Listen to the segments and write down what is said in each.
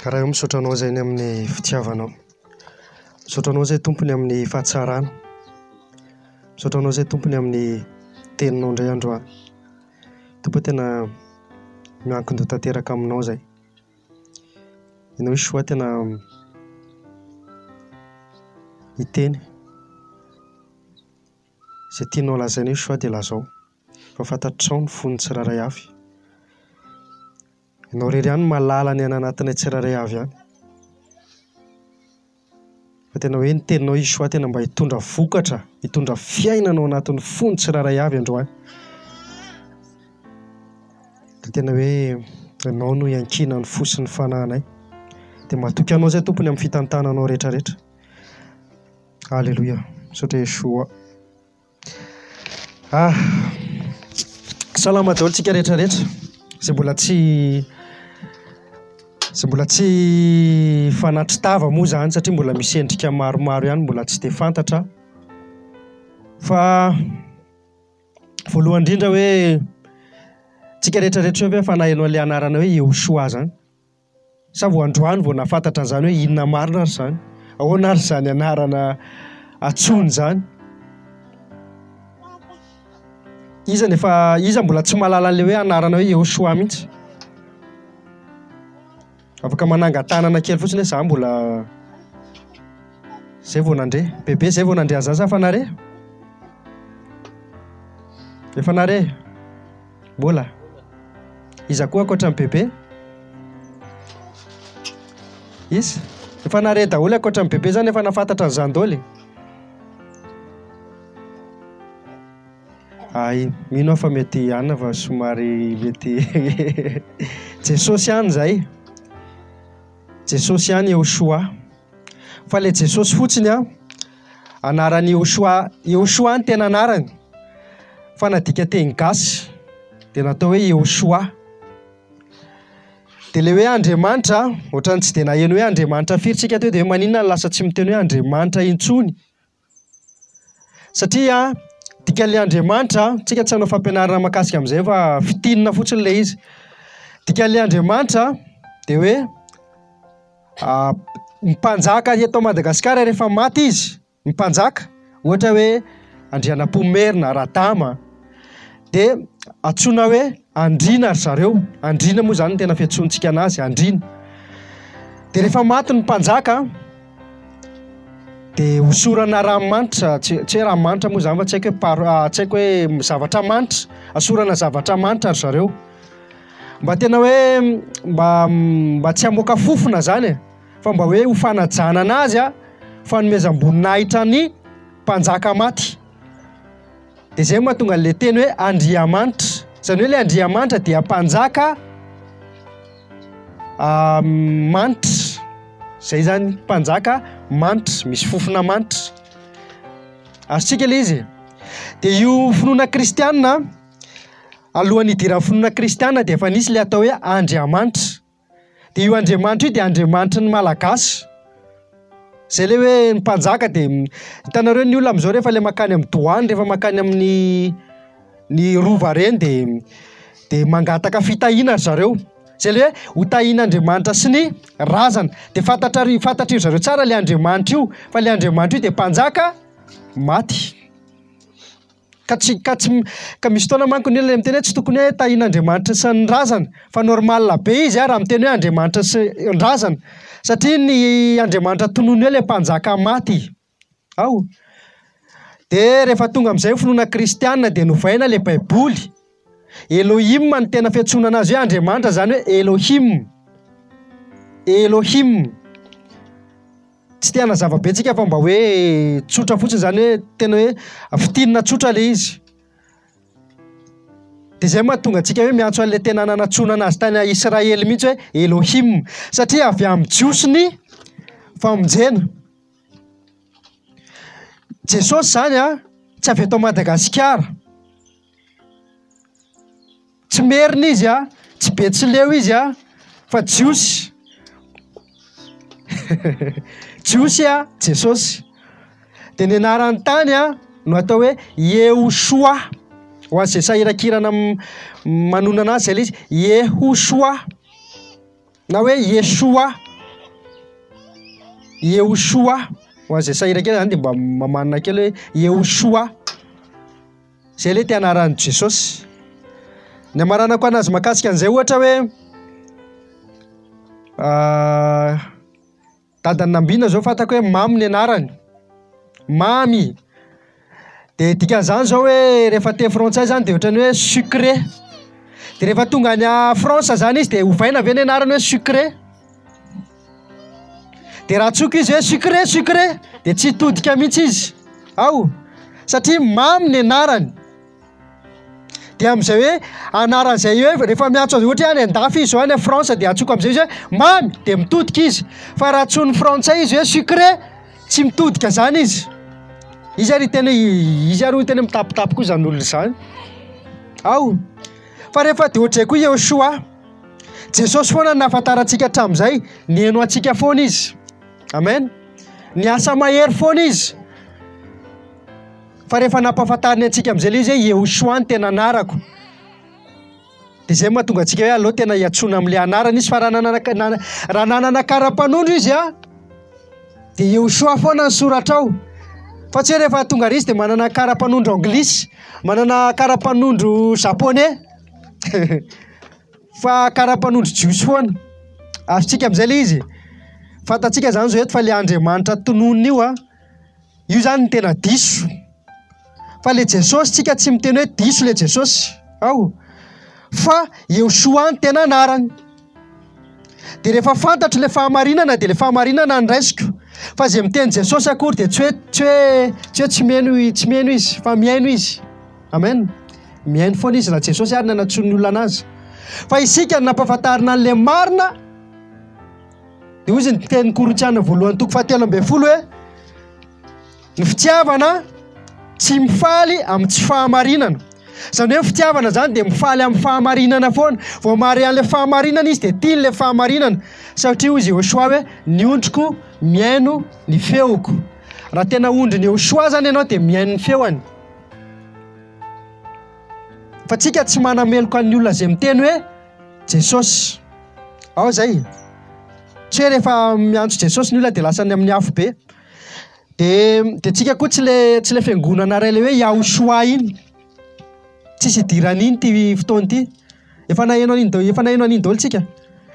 Ray ô misaotra anao izay ny amin'ny fitiavanao. Misaotra anao izay Tompo ny amin'ny fahatsarana. Misaotra anao izay Tompo ny amin'ny teninao indray androany. Tompo ô tena miankin-doha tanteraka aminao izay. Ianao Yeshua tena hiteny. Izay tianao lazaina Yeshua dia lazao fa fantatrao ny fon'ny tsirairay avy. Ianao irery ihany no mahalala ny any anatinay tsirairay avy any. Fa tena hoe ny teninao Yeshua tena mba hitondra vokatra, hitondra fiainana ao anatin'ny fon'ny tsirairay avy androany. Dia tena hoe Ianao no iankinan'ny fo sy ny fanahinay. Dia matoky Anao izay Tompony amin'ny fitantananao rehetra rehetra. Aleloia. Misaotra Yeshua. Ah. Salama daholo tsika rehetra rehetra. Izay mbola tsy izay mbola tsy fanatri-tava moa izany satria mbola misy endrika maromaro ihany mbola tsy dia fantatra. Fa voalohany indrindra hoe tsika rehetra rehetra eo ve efa naheno an'ilay anarana hoe Yehoshua izany? Sa vao androany vao nahafantatra an'izany hoe inona marina ary izany? Ahoana ary izany anarana antsoina izany? Iza no efa, iza mbola tsy mahalala an'ilay hoe anarana hoe Yehoshua mihitsy? Afaka manangan-tanana kely fotsiny hoe za mbola zay vao nandre. Bebe zay vao nandre an'izany sa efa nare? Efa nare? Mbola. Iza koa ankoatra an'i Bebe? Iza? Efa nare daholo ankoatra an'i Bebe zany efa nahafantatra an'izany daholo e? Hay, mino aho fa mety ihany fa somary mety Jesosy ihany izay. Jesosy ihany Yehoshua. Fa ilay Jesosy fotsiny an, anaran'i Yehoshua, Yehoshua ny tena anarany, fa nadika teny gasy dia natao hoe Yehoshua. Dia ilay hoe Andriamanitra, ohatran'ny tsy dia naheno hoe Andriamanitra firy tsika teo dia hoe maninona no lasa tsy miteny hoe Andriamanitra intsony? Satria dikan'ilay Andriamanitra, tsika tsy hanao fampianarana mahakasika amin'izay fa fintinina fotsiny ilay izy. Dikan'ilay Andriamanitra dia hoe Ny mpanjaka eto Madagasikara rehefa maty izy, ny mpanjaka, ohatra hoe Andrianampoinimerina, Radama, dia antsoina hoe andriana ry zareo, andriana moa izany no tena fiantsoantsika anazy, andriana. Dia rehefa maty ny mpanjaka dia hosorana ranomanitra, tsy tsy hoe ranomanitra moa izany fa tsy haiko hoe par- tsy haiko hoe zavatra manitra, asorana zavatra manitra ry zareo. Mba tena hoe mba mba tsy hamoaka fofona zany e, fa mba hoe ho fanajana anazy a, fanomezam-boninahitra ny mpanjaka maty. Dia zay mahatonga an'ilay teny hoe Andriamanitra. Izany hoe ilay Andriamanitra dia mpanjaka manitra. Zay zany, mpanjaka manitra, misy fofona manitra. Azontsika ilay izy e. Dia io finoana kristiana Alohan'ny hidiran'ny finoana kristiana dia efa nisy ilay atao hoe Andriamanitra. Dia io Andriamanitra io dia Andriamanitry ny Malagasy. Izay ilay hoe ny mpanjaka dia hitanareo ny olona amin'izao rehefa ilay mankany amin'ny doany, rehefa mankany amin'ny ny rova ireny dia dia mangataka fitahiana ry zareo. Izay ilay hoe ho tahian'Andriamanitra sy ny razana. Dia fantatra fantatry ry zareo tsara ilay Andriamanitra io fa ilay Andriamanitra io dia mpanjaka maty. Ka tsy, ka tsy, ka misy fotoana manko ny olona miteny hoe tsy tokony hoe tahian'Andriamanitra sy ny razana, fa normal be izy raha miteny hoe Andriamanitra sy ny razana, satria ny Andriamanitra tonony eo ilay mpanjaka maty ao. Dia rehefa tonga amin'izay ny finoana kristiana dia novaina ilay baiboly, Elohim no tena fiantsoana anazy hoe Andriamanitra izany hoe Elohim, Elohim. Tsy te hanazava be tsika fa mba hoe tsotra fotsiny izany hoe tena hoe fintinina tsotra ilay izy. Dia izay mahatonga antsika hoe miantso an'ilay tena nanantsoana anazy tany Israely mihitsy hoe Elohim satria avy amin'ny Jiosy ny famonjena. Jesosy izany an, tsy avy eto Madagasikara. Tsy merina izy a, tsy betsileo izy a, fa jiosy. Jiosy a, Jesosy. Dia ny anaran'ny tany a no atao hoe Yehoshua. Ho an'izay sahirankirana manonona anazy izay ilay izy, Yehoshua na hoe Yeshua. Yehoshoa. Ho an'izay sahirana kely zany dia mba mamanina kely hoe Yehoshoa. Zay ilay ty anaran'i Jesosy. Ny amaranako anazy mahakasika an'izay ohatra hoe Dadan'i Nambina zao fantako hoe Mamy ny anarany. Mamy. Dia dikan'izany zao hoe rehefa teny frantsay zany dia ohatran'ny hoe sucré. Dia rehefa tonga any France zany izy dia ovaina ve ny anarany hoe sucré? Dia raha antsoiko izy hoe sucré sucré dia tsy hitodika mihitsy izy ao satria mamy ny anarany. Dia amin'izay hoe anaran'izay hoe rehefa miantso azy ohatra hoe any an-dafy izy zao any France dia antsoiko amin'izay izy hoe mamy dia mitodika izy. Fa raha antsoin'ny frantsay izy hoe sucré tsy mitodika zany izy. Izy ary hiteny hoe izy ary hiteny hoe mitapitapy koa izany olona izany. Ao. Fa rehefa dia ohatr'izay koa Yehoshoa. Jesosy foana no nahafantarantsika hatramin'izay, nihaino antsika foana izy. Amen. Niasa mahery foana izy. Fa rehefa nampahafantariny antsika amin'izay ilay izy hoe Yehoshoa no tena anarako, dia izay no mahatonga antsika hoe aleo tena hiantsoana amin'ilay anarana izy, fa raha nanana raha nanana kara-panondro izy an, dia Yehoshoa foana ny soratra ao. Fa tsy hoe rehefa tonga ary izy dia manana kara-panondro anglisy, manana kara-panondro japonais, fa kara-panondro jiosy foana. Azontsika amin'izay ilay izy. Fantatsika izany izao eto fa ilay Andriamanitra tononina io an, Io zany no tena diso. Fa le Jesosy tsika tsy miteny hoe diso le Jesosy ao fa Yehoshuah no tena anarany. De rehefa fantatro le fahamarinana de le fahamarinana no raisiko. Fa ze miteny Jesosy akory de tsy hoe tsy hoe tsy hoe tsy mihaino tsy mihaino izy fa mihaino izy. Amen. Mihaino foana izy raha Jesosy ary nanantsoin'ny olona anazy. Fa isika no nampahafantarina an'le marina. Dia hoy izy ny tenin'ny Korintiana voalohany toko fahatelo ambin'ny folo hoe ny fitiavana tsy mifaly amin'ny tsy fahamarinana. Izany hoe ny fitiavana izany dia mifaly amin'ny fahamarinana foana. Vao mahare an'ilay fahamarinana izy dia tiany ilay fahamarinana. Satria hoy izy Yehoshuah hoe ny ondriko mihaino ny feoko. Raha tena ondrin'i Yehoshuah izany ianao dia mihaino ny feony. Fa tsika tsy manameloka ny olona izay miteny hoe Jesosy. Ao izay. Tsy hoe rehefa miantso Jesosy ny olona dia lasa any amin'ny afo be. Dia dia tsika koa tsy le tsy le fiangonana iray le hoe Yahushua iny. Tsisy idiran'iny ity fotoana ity. Efa naheno an'iny daholo, efa naheno an'iny daholo tsika.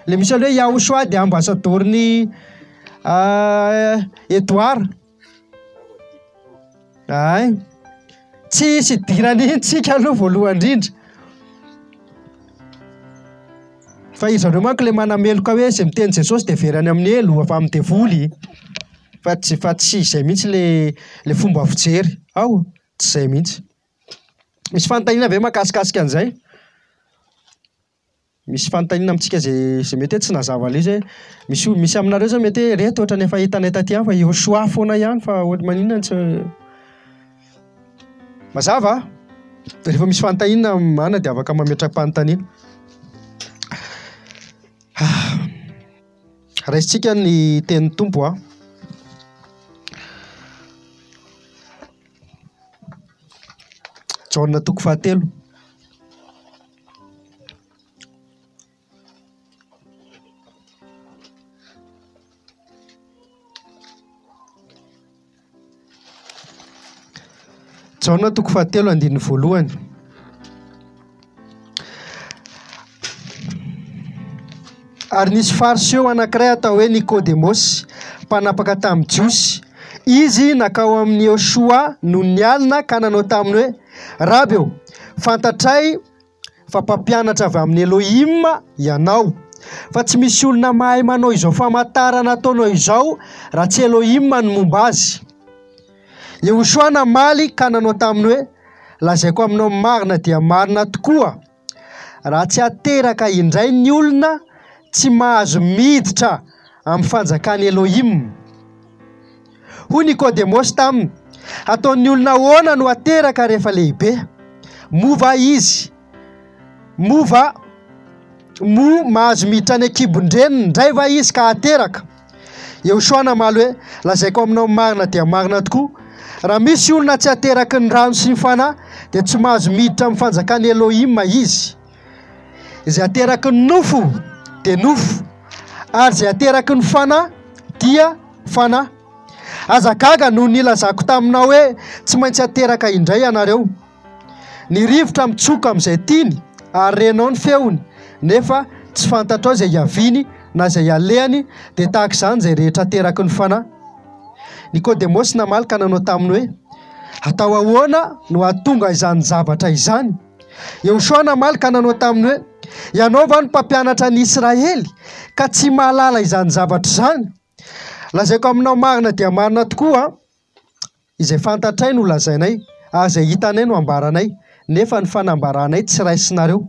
Le misy an'le hoe Yahushua dia ambassador-n'i Edouard. Hay. Tsy hisy idiran'iny tsika aloha voalohany indrindra. Fa izy ireo manko le manameloka hoe izay miteny Jesosy dia very any amin'ny helo avy amin'ny devoly. Fa tsy fa tsy izay mihitsy le le fomba fijery ao, tsy izay mihitsy. Misy fanontaniana ve mahakasikasika an'izay? Misy fanontaniana amintsika izay izay mety hoe tsy nazava ilay izy hoe misy olo- misy aminareo zao mety hoe ireto ohatran'ny efa hitanay taty ihany fa Yehoshuah foana ihany fa ohatry maninona no tsy Mazava? Rehefa misy fanontaniana mana dia afaka mametra-panontaniana. Raisintsika ny tenin'ny Tompo a. Jaona toko fahatelo. Jaona toko fahatelo andininy voalohany. Ary nisy Fariseo anankiray atao hoe Nikodemosy, mpanapaka tamin'ny Jiosy. Izy nankao amin'i Yehoshuah nony ny alina ka nanao taminy hoe, Raby ô, fantatray fa mpampianatra avy amin'i Elohim ianao, fa tsy misy olona mahay manao izao famantarana ataonao izao raha tsy Elohim no momba azy. Yehoshuah namaly ka nanao taminy hoe, Lazaiko aminao marina dia marina tokoa, raha tsy ateraka indray ny olona, tsy mahazo miditra amin'ny fanjakan'i Elohim. Hoy Nikodemosy taminy, Hataon'ny olona ahoana no hateraka rehefa lehibe? Moa va izy, moa va, moa mahazo miditra any an-kibon-dreniny indray va izy ka hateraka? Yehoshuah namaly hoe, Lazaiko aminao marina dia marina tokoa, raha misy olona tsy ateraky ny rano sy ny Fanahy, dia tsy mahazo miditra amin'ny fanjakan'i Elohim izy. Izay ateraky ny nofo dia nofo, ary izay ateraky ny Fanahy dia. Fanahy. Aza gaga noho ny nilazako taminao hoe, Tsy maintsy ateraka indray ianareo. Ny rivotra mitsoka amin'izay tiany ary renao ny feony, nefa tsy fantatrao izay hiaviany na izay halehany, dia tahaka izany izay rehetra ateraky ny Fanahy. Nikodemosy namaly ka nanao taminy hoe, Atao ahoana no hahatonga izany zavatra izany? Yehoshua namaly ka nanao taminy hoe, Ianao va no mpampianatra ny Israely, ka tsy mahalala izany zavatra izany? Lazaiko aminao marina dia marina tokoa, Izay fantatray no lazainay, ary izay hitanay no ambaranay, nefa ny fanambaranay tsy raisinareo.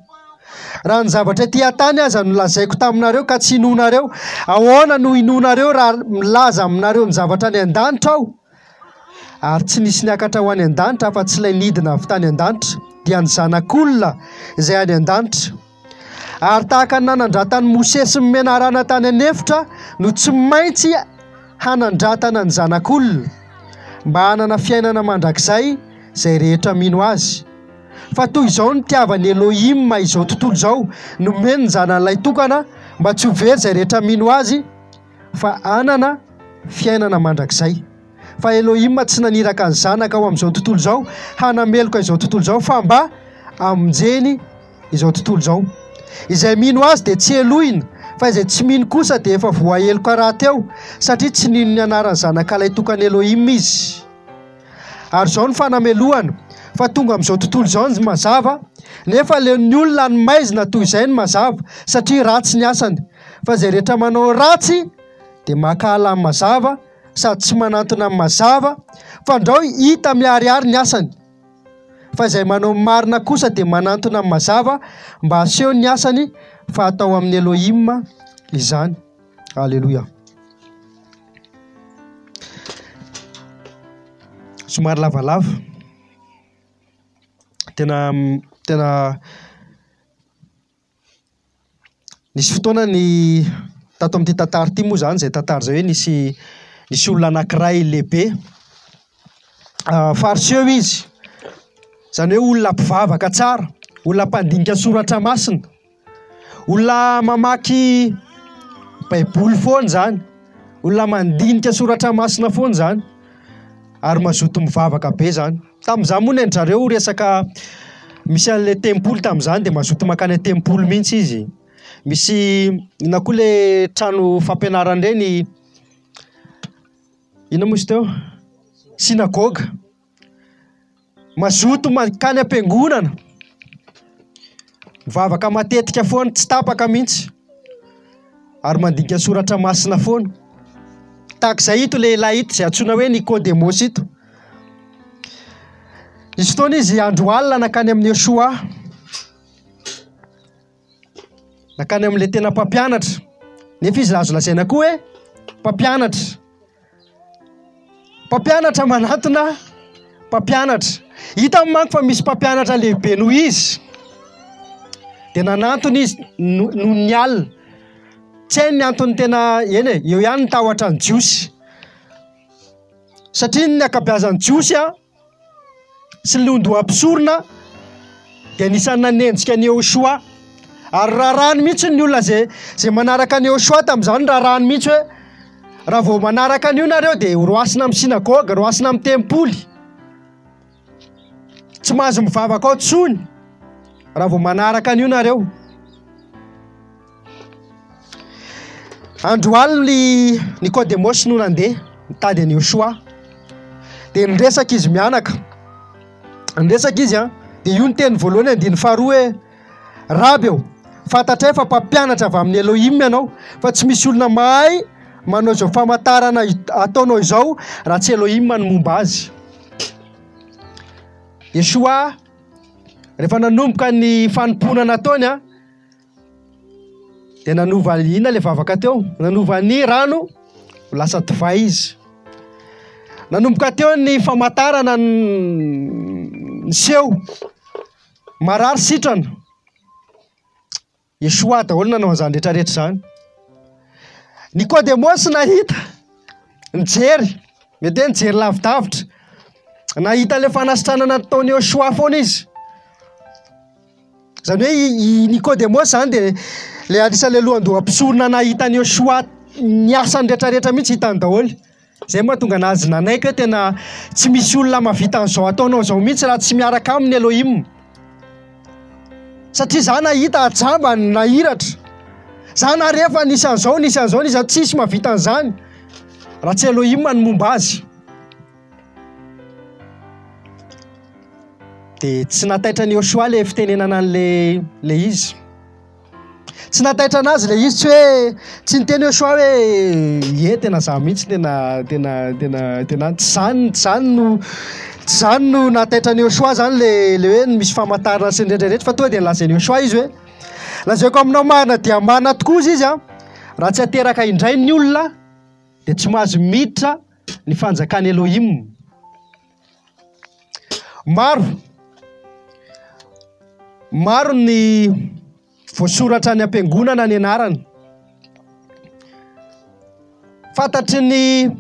Raha ny zavatra ety an-tany aza no lazaiko taminareo ka tsy inoanareo, ahoana no hinoanareo raha milaza aminareo ny zavatra any an-danitra aho? Ary tsy nisy niakatra ho any an-danitra afa-tsy ilay nidina avy tany an-danitra, dia ny Zanak'olona izay any an-danitra. Ary tahaka ny nanandratan'i Mosesy ny menarana tany an'efitra no tsy maintsy hanandratana ny Zanak'olona, mba hanana fiainana mandrakizay izay rehetra mino Azy. Fa toy izao no nitiavan'i Elohim izao tontolo izao, nomeny ny Zanany lahitokana, mba tsy ho very izay rehetra mino Azy, fa hanana fiainana mandrakizay. Fa Elohim tsy naniraka ny Zanaka ho amin'izao tontolo izao hanameloka izao tontolo izao, fa mba hamonjeny izao tontolo izao. Izay mino Azy dia tsy helohina, fa izay tsy mino kosa dia efa voaheloka rahateo, satria tsy nino ny anaran'ny Zanak'Alay tokan'i Elohim izy. Ary izao no fanamelohana, fa tonga amin'izao tontolo izao ny mazava, nefa aleon'ny olona ny maizina toy izay ny mazava, satria ratsy ny asany. Fa izay rehetra manao ratsy dia mankahala ny mazava, sady tsy manantona ny mazava, fandrao hita miharihary ny asany. Fa izay manao ny marina kosa dia manantona ny mazava mba haseho ny asany fa atao amin'i Elohim izany. Aleloia. Somary lavalava. Tena tena Nisy fotoana ny tato amin'ity tantara ity moa izany izay tantara izay hoe nisy nisy olona anankiray lehibe fariseo izy, izany hoe olona mpivavaka tsara, olona mpandinika soratra masina, olona mamaky baiboly foana izany, olona mandinika soratra masina foana izany ary mazoto mivavaka be izany. Tamin'izany moa ny an-dry zareo resaka misy an'ilay tempoly tamin'izany dia mazoto mankany an-tempoly mihitsy izy. Misy inona koa ilay trano fampianarana ireny? Inona moa izy teo? Synagoga. Mazoto mankany am-piangonana. Mivavaka matetika foana, tsy tapaka mihitsy. Ary mandinika soratra masina foana. Tahaka izay ito lehilahy ito izay antsoina hoe Nikodemosy ito. Nisy fotoana izy andro alina nankany amin'i Yeshua. Nankany amin'ilay tena mpampianatra. Nefa izy azo lazaina koa hoe mpampianatra. Mpampianatra manatona mpampianatra. Hitany manko fa misy mpampianatra lehibe noho izy. Dia nanantona izy noho ny alina. Tsy hainy ny antony tena, eny e, eo ihany ny tahotra ny Jiosy. Satria ny ankabeazan'ny Jiosy a, sy ny lohandoha-mpisorona dia anisan'ny nanenjika an'i Yehoshuah. Ary rarahany mihitsy ny olona izay izay manaraka an'i Yehoshuah tamin'izany, rarahany mihitsy hoe raha vao manaraka an'io nareo dia roasina amin'ny synagoga, roasina amin'ny tempoly. Tsy mahazo mivavaka ao intsony raha vao manaraka an'io nareo. Andro alina i Nikodemosy no nandeha nitady an'i Yoshoa. Dia niresaka izy mianaka. Niresaka izy an, dia io ny teny voalohany andininy faharoa hoe, Raby ô, fantatray fa mpampianatra avy amin'i Elohim ianao, fa tsy misy olona mahay manao izao famantarana ataonao izao raha tsy Elohim no momba azy. Yeshua, rehefa nanomboka ny fanompoana nataony an, Dia nanova inona ilay vavaka teo? Nanova ny rano ho lasa divay izy. Nanomboka teo ny famantarana niseho. Marary sitrana. Yeshua daholo nanao an'izany rehetra rehetra izany. Nikodemosy nahita, nijery, mety hoe nijery lavidavitra. Nahita ilay fanasitranana nataon'i Yeshua foana izy. Izany hoe i Nikodemosy izany dia ilay anisan'ilay lohandoha mpisorona nahita an'i Yeshua ny asany rehetrarehetra mihitsy hitany daholo. Izay mahatonga anazy nanaiky hoe tena tsy misy olona mahavita an'izao ataonao izao mihitsy raha tsy miaraka aminy Elohim. Satria za nahita jamba nahiratra. Za nahare fa nisy an'izao, nisy an'izao, nisy an'izao, tsisy mahavita an'izany raha tsy Elohim ny momba azy. Dia tsy nataitra an'i Yoshoa ilay fitenenana an'ilay ilay izy. Tsy nataitra anazy ilay izy, tsy hoe tsy niteny Yoshoa hoe ie tena za mihitsy tena tena tena tena tsy zany tsy zany no tsy zany no nataitra an'i Yoshoa zany le le hoe misy famantarana sy ny rehetra rehetra fa tonga dia nolazain'i Yoshoa izy hoe lazaiko aminao marina dia marina tokoa izy an, raha tsy ateraka indray ny olona dia tsy mahazo miditra ny fanjakan'i Elohim. Maro, maro ny voasoratra any am-piangonana ny anarany. Fantatry ny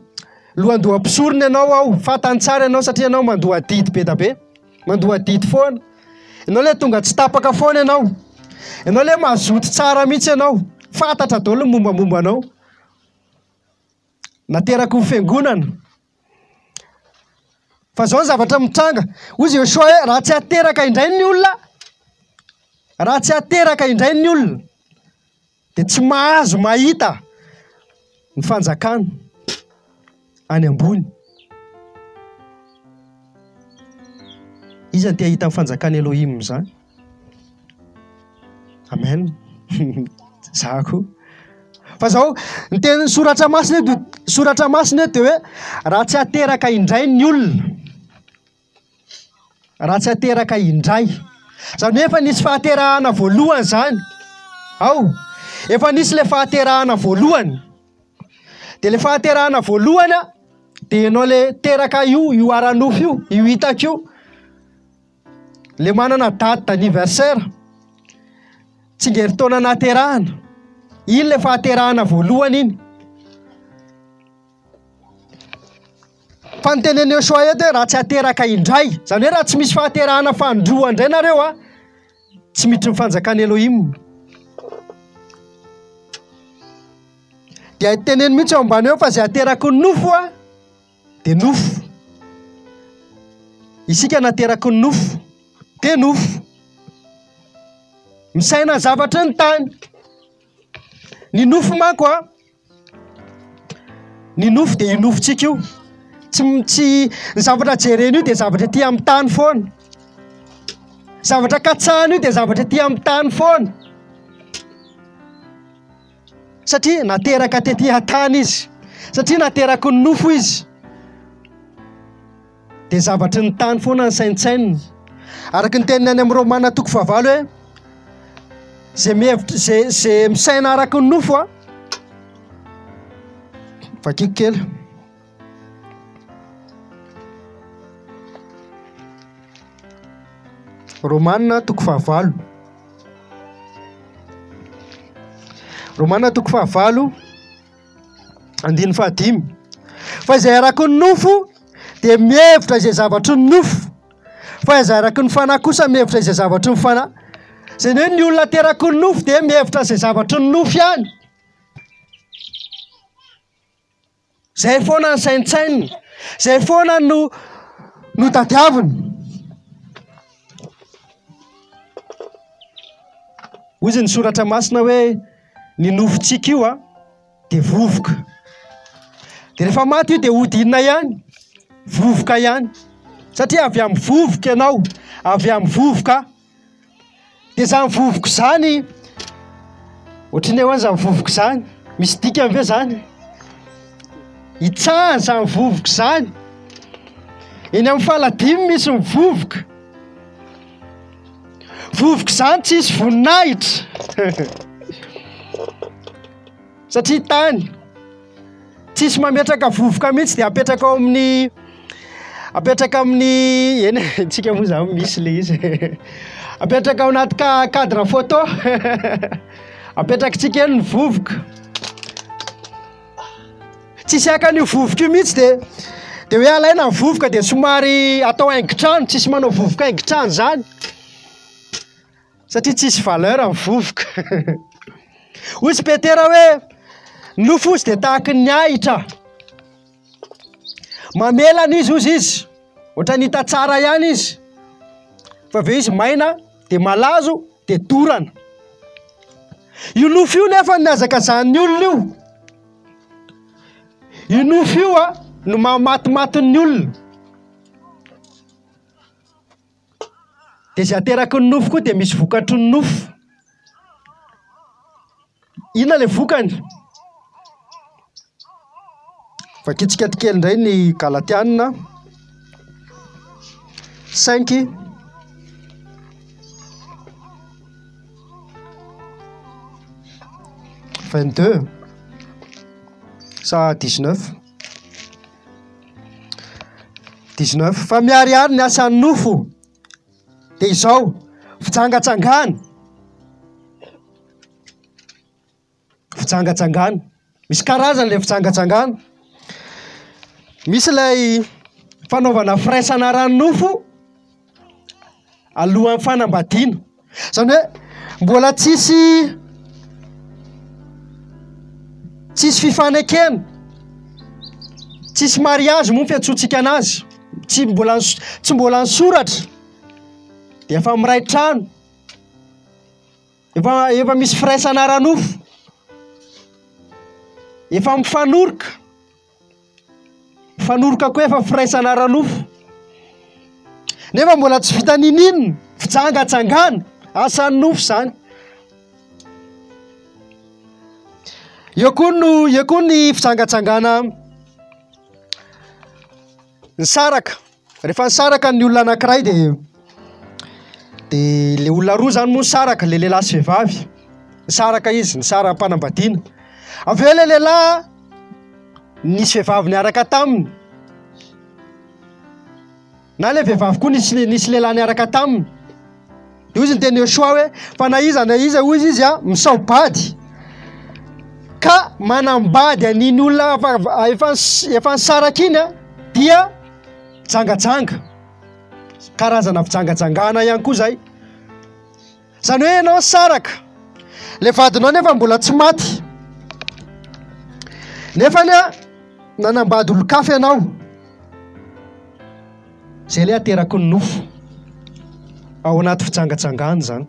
lohandoham-pisorona ianao aho, fantany tsara ianao satria ianao mandoa adidy be da be, mandoa adidy foana. Ianao ilay tonga tsy tapaka foana ianao, ianao ilay mazoto tsara mihitsy ianao, fantatra daholo ny mombamomba anao. Nateraky ny fiangonana. Fa izao ny zavatra mitranga. Hoy Joshua hoe raha tsy ateraka indray ny olona, raha tsy ateraka indray ny olona, dia tsy mahazo mahita ny fanjakana any ambony. Iza no te hahita ny fanjakan'i Elohim izany? Amen. Za koa. Fa zao, ny tenin'ny soratra masina eto, soratra masina eto dia hoe raha tsy ateraka indray ny olona, raha tsy ateraka indray. Izany hoe efa nisy fahaterahana voalohany izany. Ao, efa nisy ilay fahaterahana voalohany. Dia ilay fahaterahana voalohany an, dia ianao ilay teraka io, io ara-nofo io, io hitako io. Le manana date d'anniversaire, tsingerin-taona nahaterahana, iny le fahaterahana voalohany iny. Fa ny tenenin'i Yeshua eto hoe raha tsy ateraka indray, izany hoe raha tsy misy fahaterahana fanindroa indray nareo a, tsy miditry ny fanjakan'i Elohim. Dia teneno mihitsy eo ambany eo fa izay ateraky ny nofo a, dia nofo. Isika nateraky ny nofo, dia nofo. Misaina ny zavatry ny tany. Ny nofo manko a, ny nofo dia io nofontsika io. Tsy tsy ny zavatra jerena io dia zavatra ety amin'ny tany foana. Zavatra katsahana io dia zavatra ety amin'ny tany foana. Satria nateraka tety an-tany izy. Satria nateraky ny nofo izy. Dia zavatry ny tany foana ny saintsaininy. Araka ny teniny any amin'ny Romana toko fahavalo hoe izay mihevitra izay izay misaina araka ny nofo a. Vakiko kely. Romana toko fahavalo. Romana toko fahavalo andininy fahadimy. Fa izay araka ny nofo dia mihevitra izay zavatry ny nofo, fa izay araka ny fanahy kosa mihevitra izay zavatry ny fanahy. Izany hoe ny olona ateraky ny nofo dia mihevitra izay zavatry ny nofo ihany. Zay foana ny saintsaininy, zay foana no no tadiaviny. Hoy ny soratra masina hoe ny nofontsika io a dia vovoka. Dia rehefa maty io dia hody inona ihany? Vovoka ihany. Satria avy amin'ny vovoka ianao, avy amin'ny vovoka aho. Dia izany vovoka izany, ohatran'ny hoe ahoana izany vovoka izany? Misy dikany ve izany? Hitsahana izany vovoka izany. Eny amin'ny faladiany misy ny vovoka. Vovoka izany tsisy voninahitra. Satria tany. Tsisy mametraka vovoka mihitsy dia apetraka ao amin'ny apetraka amin'ny eny e, tsika moa zany misy le izy apetraka ao anaty cadre photo apetrakitsika eny ny vovoka tsisy haka an'io vovoka io mihitsy dia dia hoe alaina ny vovoka dia somary atao haingon-trano tsisy manao vovoka haingon-trano zany Satria tsisy valeur ny vovoka. Hoy i Petera hoe, ny nofo hozy dia tahaky ny ahitra. Mamelana izy hozy izy, ohatran'ny hita tsara ihany izy, fa avy eo izy maina dia malazo dia dorana. Io nofo io nefa no nihazakazahan'ny olona io. Io nofo io a no mahamatimaty ny olona. Dia izay ateraky ny nofo koa dia misy vokatry ny nofo. Inona ilay vokany? Vakintsika kely indray ny Galatiana 5 22 sa 19 19 fa miharihary ny asan'ny nofo dia izao fijangajangana fijangajangana misy karazany ilay fijangajangana misy ilay fanaovana firaisana ara-nofo alohan'ny fanambadiana. Izany hoe mbola tsisy tsisy fifanekena, tsisy mariage moa ny fiantsoantsika anazy, tsy mbola tsy mbola nisoratra dia efa miray trano, efa efa misy firaisana ara-nofo, efa mifanoroka. Mifanoroka koa efa firaisana ara-nofo. Nefa mbola tsy vita niniana, fijangajangana, asan'ny nofo izany. Eo koa no eo koa ny fijangajangana nisaraka. Rehefa nisaraka ny olona anankiray dia dia le olona roa zany moa nisaraka, le lehilahy sy vehivavy. Nisaraka izy, nisara-panambadiana. Avy eo le lehilahy nisy vehivavy niaraka taminy. Na le vehivavy koa nisy nisy lehilahy niaraka taminy. Dia hoy izy niteny Yeshua hoe, fa na iza na iza hoy izy a, misao-bady ka manambady an'iny olona efa efa efa nisaraka iny a, dia jangajanga. Karazana fijangajangana ihany koa izay. Izany hoe ianao nisaraka, ilay vadinao nefa mbola tsy maty. Nefany a, nanambady olon-kafa ianao. Izay ilay ateraky ny nofo. Ao anaty fijangajangana izany.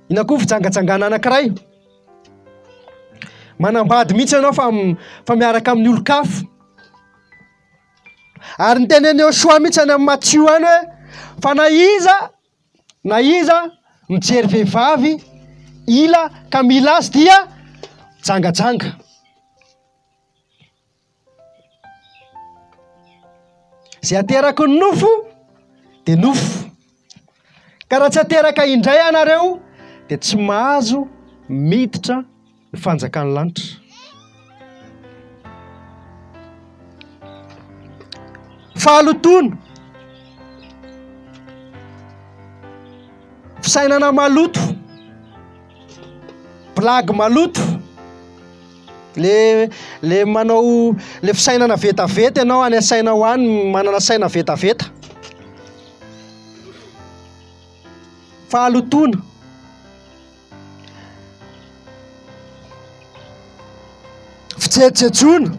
Inona koa fijangajangana anankiray? Manambady mihitsy ianao fa fa miaraka amin'ny olon-kafa. Ary ny tenen'i Yehoshuah mihitsy any amin'ny Matio any hoe fa na iza na iza mijery vehivavy ila ka mila azy dia jangajanga. Izay ateraky ny nofo dia nofo. Ka raha tsy ateraka indray ianareo dia tsy mahazo miditra ny fanjakan'ny lanitra. Fahalotoana, fisainana maloto. Blague maloto. Le le manao le fisainana vetaveta ianao any an-tsainao any manana saina vetaveta. Fahalotoana. Fijejojejoana.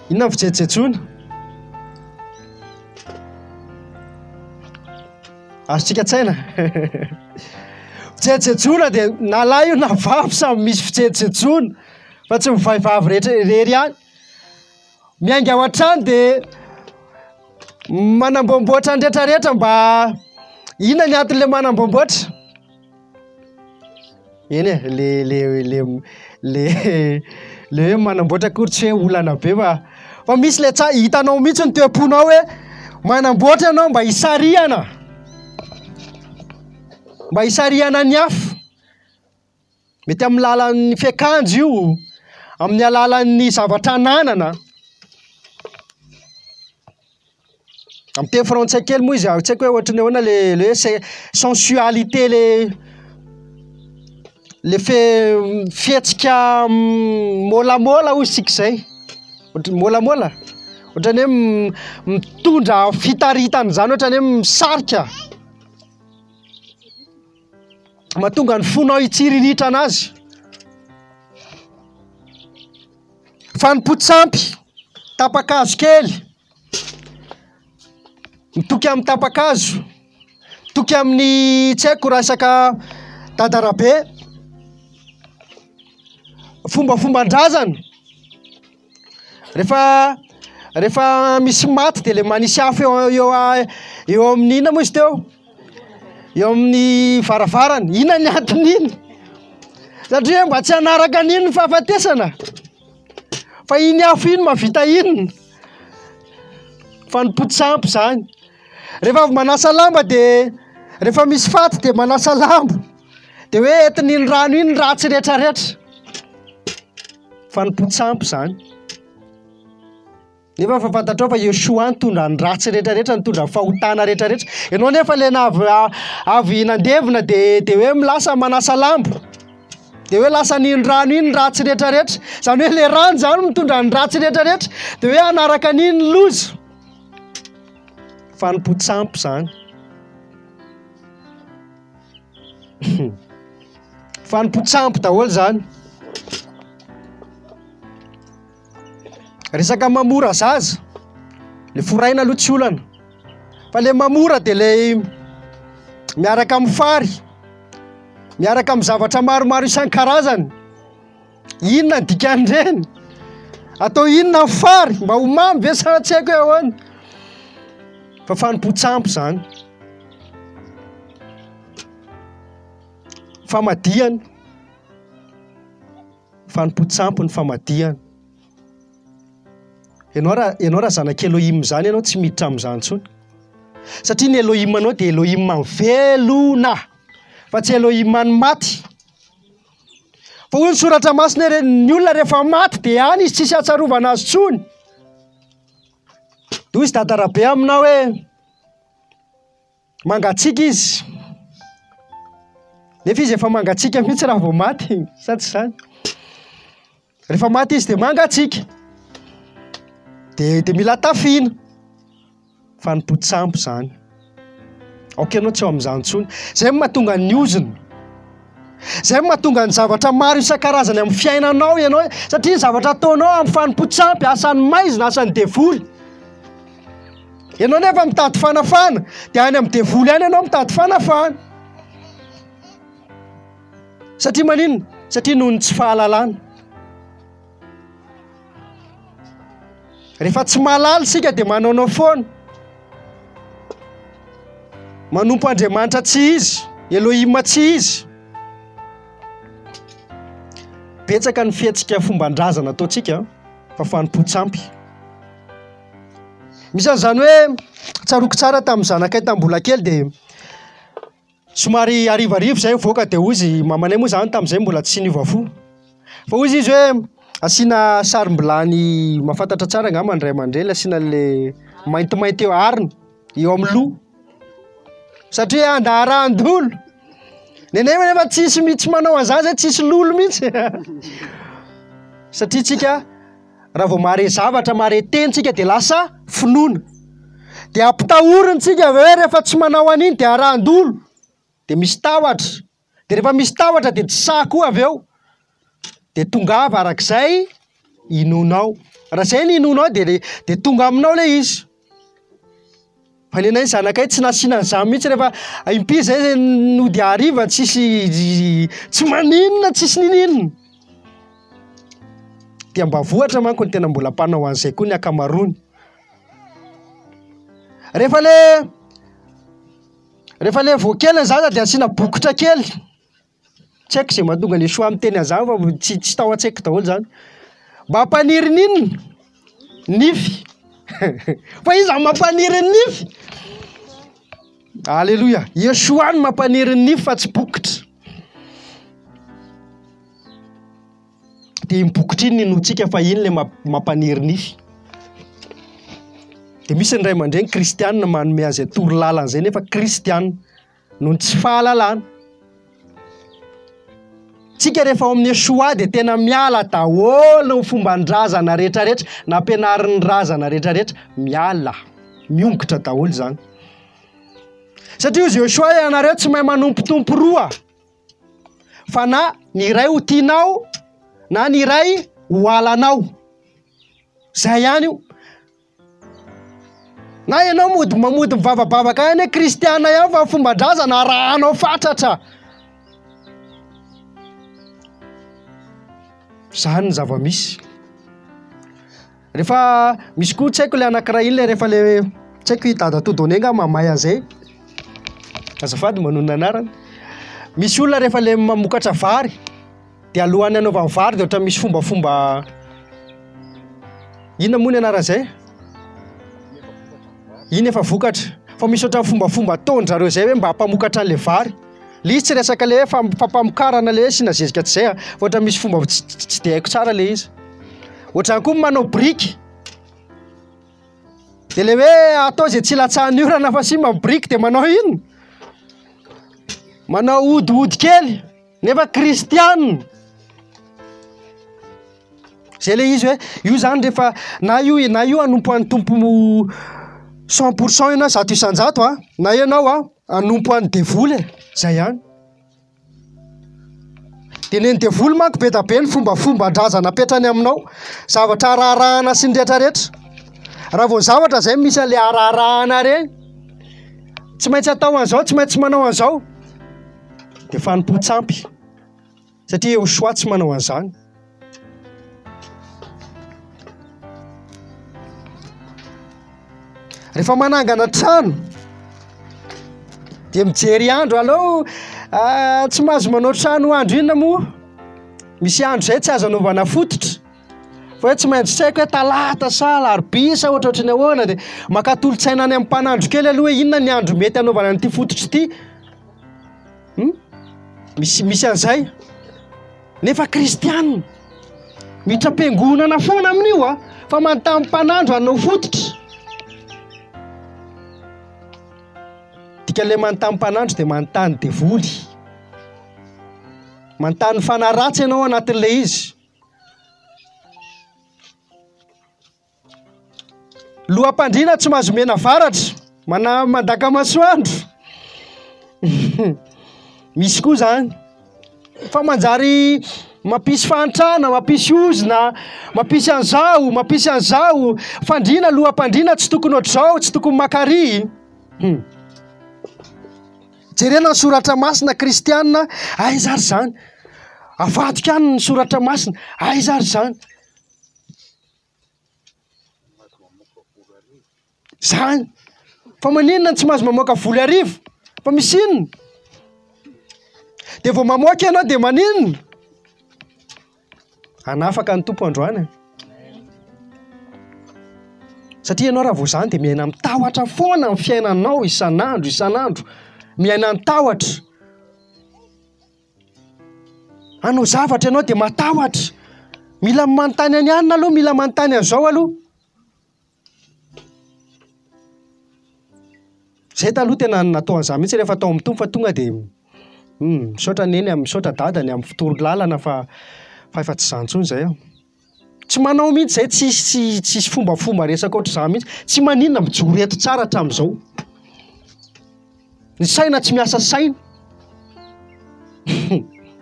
Inona ny fijejojejoana? Azontsika an-tsaina? Fijejojejoana dia na lahy io na vavy samy misy fijejojejoana fa tsy ny vehivavy rehetra irery ihany. Miainga ao an-trano dia manamboamboatra ny rehetrarehetra mba inona ny anton'ilay manamboamboatra? Eny e, le le le le le hoe manamboatra akory tsy hoe olana be fa fa misy le tsa hitanao mihitsy ny toe-ponao hoe manamboatra ianao mba hisarihana mba hisarihana ny hafa. Mety amin'ny lalan'ny fiakanjo io, amin'ny alalan'ny zavatra ananana. Amin'ny teny frantsay kely moa izy, tsy haiko hoe ohatran'ny ahoana le le hoe se- sensualité le le fe- fihetsika môlamôla hoy isika izay, ohatran'ny môlamôla? Ohatran'ny hoe mitondra fitaritana izany, ohatran'ny hoe misarika. Mahatonga ny fonao hitsiriritra anazy. Fanompoan-tsampy, tapa-kazo kely, mitoky amin'ny tapa-kazo, mitoky amin'ny tsy haiko resaka dadarabe, fombafomban-drazana. Rehefa rehefa misy maty dia le manisy afo eo eo eo amin'ny inona moa izy teo? Eo amin'ny varavarana. Inona ny anton'iny? Satria mba tsy hanaraka an'iny ny fahafatesana. Fa iny afo iny mahavita inona? Fanompoan-tsampy izany. Rehefa avy manasa lamba dia rehefa misy faty dia manasa lamba. Dia hoe entin'iny rano iny ny ratsy rehetrarehetra. Fanompoan-tsampy izany. Nefa efa fantatrao fa Yeshua nitondra ny ratsy rehetrarehetra, nitondra ny fahotana rehetrarehetra. Ianao nefa ilay navy avy nandevina dia dia hoe lasa manasa lamba. Dia hoe lasa an'iny rano iny ny ratsy rehetrarehetra. Izany hoe ilay rano izany mitondra ny ratsy rehetrarehetra. Dia hoe hanaraka an'iny ny loza. Fanompoan-tsampy izany. Fanompoan-tsampy daholo izany. Resaka mamora zaza, le foraina aloha tsy olana, fa le mamora dia le miaraka amin'ny fary, miaraka amin'ny zavatra maromaro isan-karazany. Inona ny dikan'ireny? Atao inona ny fary? Mba ho mamy ve sa tsy haiko hoe ahoana? Fa fanompoan-tsampy izany. Famadihana. Fanompoan-tsampy ny famadihana. Ianao raha ianao raha zanak'i Elohim izany ianao tsy miditra amin'izany intsony. Satria ny Elohim anao dia Elohim velona fa tsy Elohim an'ny maty. Fa hoy ny soratra masina hoe ny olona rehefa maty dia any izy tsisy ahatsarovana azy intsony. Dia hoy izy Dada Rabe aminao hoe mangatsiaka izy. Nefa izy efa mangatsiaka mihitsy raha vao maty, sa tsy izany? Rehefa maty izy dia mangatsiaka. Dia dia mila tafiana. Fanompoan-tsampy izany. Aoka ianao tsy ao amin'izany intsony. Izay no mahatonga ny ozona. Izay no mahatonga ny zavatra maro isan-karazany amin'ny fiainanao ianao, satria ny zavatra ataonao amin'ny fanompoan-tsampy, asan'ny maizina, asan'ny devoly. Ianao nefa mitady fanafana, dia any amin'ny devoly any ianao mitady fanafana. Satria maninona? Satria noho ny tsy fahalalana. Rehefa tsy mahalala isika dia manaonao foana. Manompo Andriamanitra tsy izy, Elohim tsy izy. Betsaka ny fihetsika fomban-drazana ataontsika fa fanompoan-tsampy. Misy an'izany hoe tsaroako tsara tamin'ny zanakay tamin'ny mbola kely dia Somary harivariva izay nivoaka dia hoy izy, mamanay moa izany tamin'izay mbola tsy niova fo. Fa hoy izy hoe asiana sarom-bilany mahafantatra tsara angamba ny ray aman-dreny, asiana an'ilay maintimainty eo arina eo amin'ny loha. Satria andaharan-dolo. Nenay nefa tsisy mihitsy manao an'izany zay, tsisy lolo mihitsy. Satria tsika Raha vao mahare zavatra, mahare teny tsika dia lasa finoana. Dia ampitahoriny tsika avy eo hoe rehefa tsy manao an'iny dia arahan-dolo. Dia misy tahotra. Dia rehefa misy tahotra dia tsy sahy koa avy eo. Dia tongava arak'izay inoanao. Raha izay ny inoanao dia dia tonga aminao ilay izy. Fa ny anay zanakay tsy nasiana an'izany mihitsy rehefa impiry zay zay nody hariva tsisy tsy maninona tsisy nininona. Dia ambavohatra manko ny tena mbola mpanao an'izay koa ny ankamaroany. Rehefa le rehefa le vao kely ny zaza dia asiana bokotra kely. Tsy haiko izay mahatonga an'i Yeshua miteny an'izany fa tsy tsy tao an-tsaiko daholo izany. Mba hampaniry ny inona? Nify. Fa iza no mampaniry ny nify? Alléluia. Yeshua no mampaniry ny nify fa tsy bokotra. Dia iny bokotra iny no inoantsika fa iny ilay mampaniry nify. Dia misy ny ray aman-dreny kristianina manome an'izay toro lalana izay nefa kristianina. Noho ny tsy fahalalana. Tsika rehefa ao amin'ny Yeshua dia tena miala daholo ny fomban-drazana rehetrarehetra, nampianarin'ny razana rehetrarehetra, miala, miongotra daholo izany. Satria hozy Yeshua ianareo tsy mahay manompo tompo roa, fa na ny iray ho tianao na ny iray ho halanao. Zay ihany io. Na ianao mody mamody mivavabavaka ihany hoe kristiana ihany fa fomban-drazana arahanao fatratra. Zany ny zava-misy. Rehefa misy koa tsy haiko le anankiray iny le rehefa le tsy haiko i Dadatoa Donné angaha mamay an'izay. Azafady manonona anarana. Misy olona rehefa le mamokatra vary dia alohan'ny hanaovany vary dia ohatran'ny misy fombafomba inona moa ny anaran'izay? Iny efa vokatra. Fa misy ohatran'ny fombafomba ataon-dry zareo izay hoe mba hampamokatra an'ilay vary. Ilay izy tsy resaka ilay hoe fampamokarana ilay hoe asiana zezika tsy izay a, fa ohatran'ny misy fomba tsy dia haiko tsara ilay izy. Ohatran'ny koa manao biriky. Dia ilay hoe atao izay tsy ilatsahan'ny orana fa simba ny biriky dia manao inona? Manao hodiody kely nefa kristianina. Zay le izy hoe io zany rehefa na io na io hanompo an'ny Tompo 100% ianao 100% a, na ianao a hanompo an'ny devoly e, zay ihany. Dia nen'ny devoly manko be da be ny fombafomban-drazana apetrany aminao, zavatra araharahana sy ny rehetrarehetra. Raha vao zavatra zay misy an'le araharahana reny, tsy maintsy atao an'izao, tsy maintsy manao an'izao, dia fanompoan-tsampy. Satria Yehoshuah tsy manao an'izany. Rehefa manangana trano dia mijery andro aleo ah, tsy mahazo manao trano andro inona moa? Misy andro izay tsy azo anaovana fototra. Fa hoe tsy maintsy tsy haiko hoe talata sa alarobia sa ohatrohatry ny ahoana dia maka tolo-tsaina any amin'ny mpanandro kely aloha hoe inona ny andro mety hanaovana an'ity fototra ity. Hum? Misy misy an'izay. Nefa kristianina. Miditra am-piangonana foana amin'io a, fa manontany mpanandro hanao fototra. Dikan'ilay manontany mpanandro dia manontany devoly. Manontany fanahy ratsy ianao anatin'ilay izy. Loham-pandriana tsy mahazo mena varatra, mana mandaka masoandro. Misy koa zany. Fa manjary mampisy fahantrana, mampisy ozona, mampisy an'izao, mampisy an'izao. Fandriana, loham-pandriana tsy tokony ohatr'izao, tsy tokony maka ary. Hmm. Jerena ny soratra masina kristiana, aiza ary izany? Avadika any ny soratra masina, aiza ary izany? Zany. Fa maninona no tsy mahazo mamoaka voly hariva? Fa misy inona? Dia vao mamoaka ianao dia maninona? Hanafaka ny Tompo androany. E. Satria ianao raha vao zany dia miaina amin'ny tahotra foana ny fiainanao isan'andro isan'andro. Miaina ny tahotra. Hanao zavatra ianao dia matahotra. Mila manontany an'i anona aloha, mila manontany an'izao aloha. Zay taloha tena natao an'izany mihitsy rehefa tao amin'ny Tompo fa tonga dia hmm, misaotra neny, misaotra dada ny amin'ny fitoro lalana fa fa efa tsy izany intsony izay aho. Tsy manao mihitsy zay, tsisy tsy tsisy fombafomba resaka ohatr'izany mihitsy. Tsy maninona mijoro eto tsara hatramin'izao. Ny saina tsy miasa saina.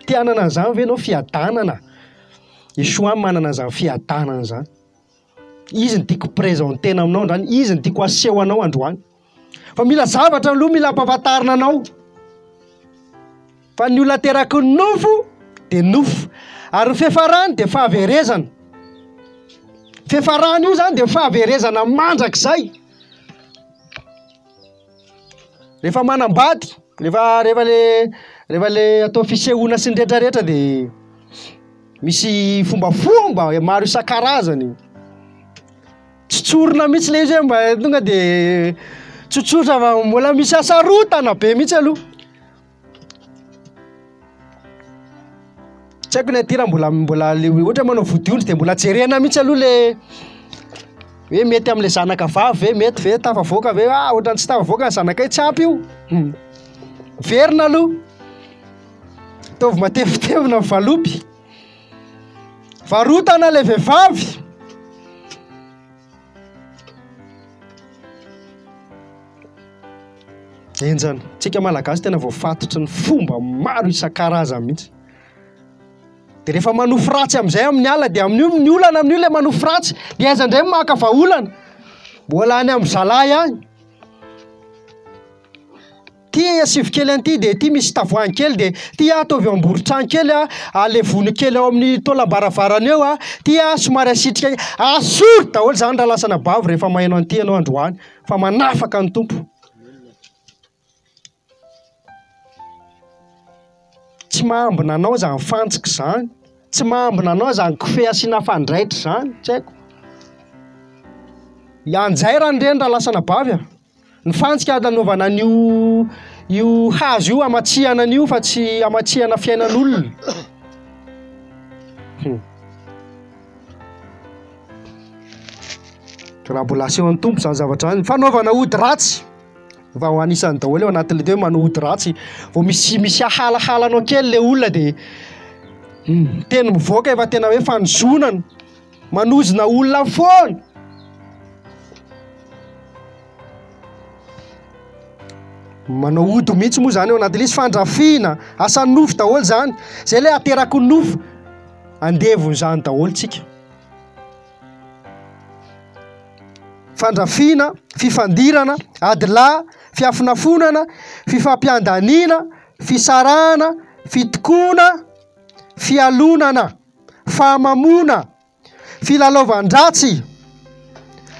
Te hanana an'izany ve ianao fiadanana? Yeshua manana an'izany fiadanana izany. Izy no tiako présenter aminao androany, izy no tiako aseho anao androany. Fa mila zavatra aloha mila ampahafantarina anao. Fa ny olona ateraky ny nofo dia nofo. Ary ny fiafarany dia fahaverezana. Fiafarany io zany dia fahaverezana mandrakizay. Rehefa manambady, rehefa rehefa le rehefa le atao fisehoana sy ny rehetrarehetra dia misy fombafomba maro isan-karazany. Tsy tsorina mihitsy le izy hoe mba tonga de tsotsotra fa mbola misy hasarotana be mihitsy aloha. Tsy haiko ny aty raha mbola mbola le ohatra hoe manao vodiondry de mbola jerena mihitsy aloha le hoe mety am'le zanaka vavy ve, mety ve, tafavoaka ve, ah ohatran'ny tsy tafavoaka ny zanakay, tsy ampy io. Miverina aloha, ataovy matevitevina ny valopy. Varotana ilay vehivavy. Henjana. Tsika Malagasy tena voafatotry ny fomba maro isan-karazany mihitsy. Dia rehefa manofy ratsy amin'izay amin'ny alina dia amin'io ny olana amin'io ilay manofy ratsy. Dia aiza indray no maka vahaolana? Mbola any amin'ny zalahy any. Ty asivo kely an'ity dia ity misy tavoahangy kely dia ty ataovy eo am-boron-trano kely a, alevony kely ao amin'ny taolam-baravarana eo a, ty a somary asitrika, asory daholo izany raha lasa anabavy rehefa maheno an'ity ianao androany fa manafaka ny Tompo. Tsy mahambina anao izany fantsika izany, tsy mahambina anao izany kofehy asiana fandraitra izany, tsy haiko. Hianjairany ireny raha lasa anabavy a. Ny fantsika nanaovana an'io io hazo io hamatsihana an'io fa tsy hamatsihana fiainan'olona. Hmm. Raha mbola asehon'ny Tompo izany zavatra izany, fanaovana ody ratsy. Fa ho anisan'ny daholo eo anatin'ilay hoe manao ody ratsy. Vao misy misy ahalahalanao kely ilay olona dia hmm, teny mivoaka efa tena hoe fanozonana. Manozona olona foana. Manao ody mihitsy moa izany ao anatin'ilay izy, fandrafiana, asan'ny nofo daholo izany. Izay ilay ateraky ny nofo. Andevon'izany daholo tsika. Fandrafiana, fifandirana, adilahy, fiafonafonana, fifampiandaniana, fisarahana, fitokoana, fialonana, fahamamoana, filalaovan-dratsy,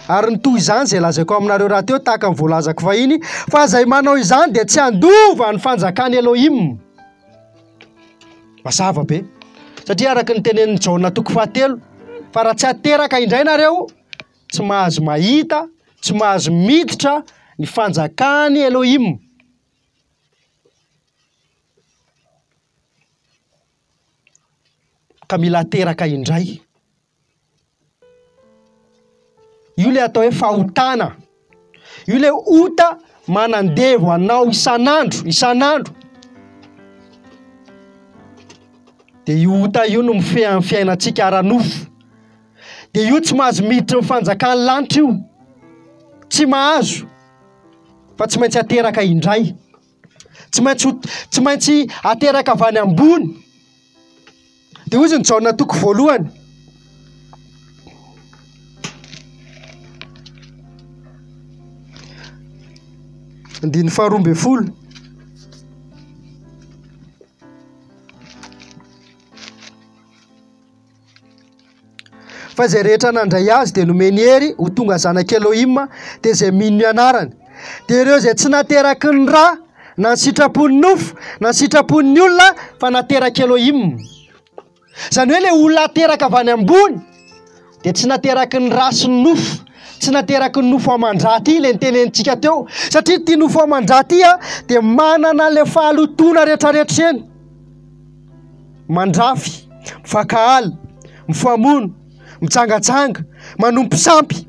ary ny toy izany izay lazaiko aminareo rahateo tahaka ny voalazako fahiny, fa izay manao izany dia tsy handova ny fanjakan'i Elohim. Mazava be. Satria araka ny tenenin'i Jaona toko fahatelo, fa raha tsy ateraka indray nareo, tsy mahazo mahita, tsy mahazo miditra ny fanjakan'i Elohim. Ka mila ateraka indray. Io ilay atao hoe fahotana. Io ilay ota manandevo anao isan'andro, isan'andro. Dia io ota io no mifehy ny fiainantsika ara-nofo. Dia io tsy mahazo miditra ny fanjakan'ny lanitra io. Tsy mahazo. Fa tsy maintsy ateraka indray. Tsy maintsy tsy maintsy ateraka avy any ambony. Dia hoy izy ny Jaona toko voalohany. Andininy faharoa ambin'ny folo. Fa izay rehetra nandray azy dia nomeny hery ho tonga zanak'i Elohim, dia izay mino ny anarany. Dia ireo izay tsy nateraky ny ra, na ny sitrapon'ny nofo, na ny sitrapon'ny olona, fa naterak'i Elohim. Izany hoe ilay olona ateraka avy any ambony dia tsy nateraky ny ra sy ny nofo, tsy nateraky ny nofo aman-dra ity ilay nitenenintsika teo, satria ity nofo aman-dra ity dia manana ilay fahalotoana rehetrarehetra ireny. mandrafy, mifankahala, mifamono, mijangajanga, manompo sampy.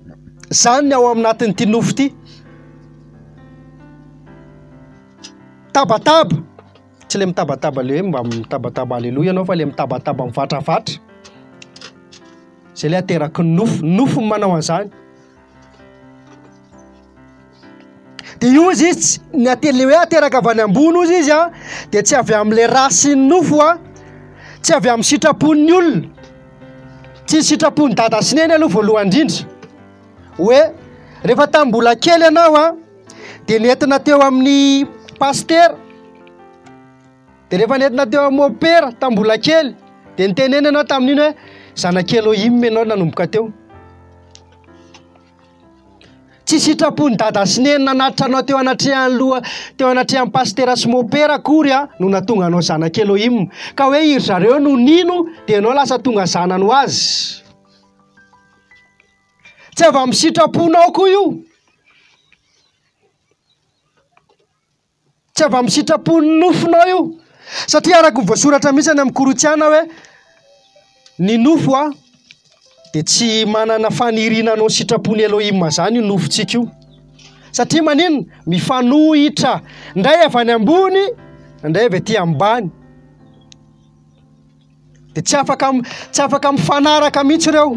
Izany ny ao anatin'ity nofo ity. Tabataba, tsy ilay mitabataba ilay hoe mba mitabataba aleloia ianao fa ilay mitabataba mivatravatra. Izay ilay ateraky ny nofo, ny nofo no manao an'izany. Dia io ozy izy, tsy, ny ate- le hoe ateraka avy any ambony ozy izy an, dia tsy avy amin'ilay ra sy ny nofo an, tsy avy amin'ny sitrapon'ny olona, tsy ny sitrapon'i dada sy neny aloha voalohany indrindra, hoe rehefa tamin'ny mbola kely ianao an, dia nentina teo amin'ny pasitera, dia rehefa nentina teo amin'ny mopera tamin'ny mbola kely, dia nitenena ianao tamin'iny hoe zanak'i Elohim ianao nanomboka teo. Tsy sitrapon'i dada sy neny nanatitra anao teo anatrehan'ny loha teo anatrehan'ny pasitera sy mopera akory a no natonga anao zanak'i Elohim. Ka hoe iry zareo no nino dia ianao lasa tonga zanany ho azy. Tsy avy amin'ny sitraponao koa io. Tsy avy amin'ny sitrapon'ny nofonao io. Satria araka ny voasoratra mihitsy any amin'ny Korintiana hoe ny nofo a dia tsy manana faniriana hanao ny sitrapon'i Elohim izany io nofontsika io. Satria maninona? Mifanohitra. Indray avy any ambony, indray avy aty ambany. Dia tsy afaka tsy afaka mifanaraka mihitsy ireo.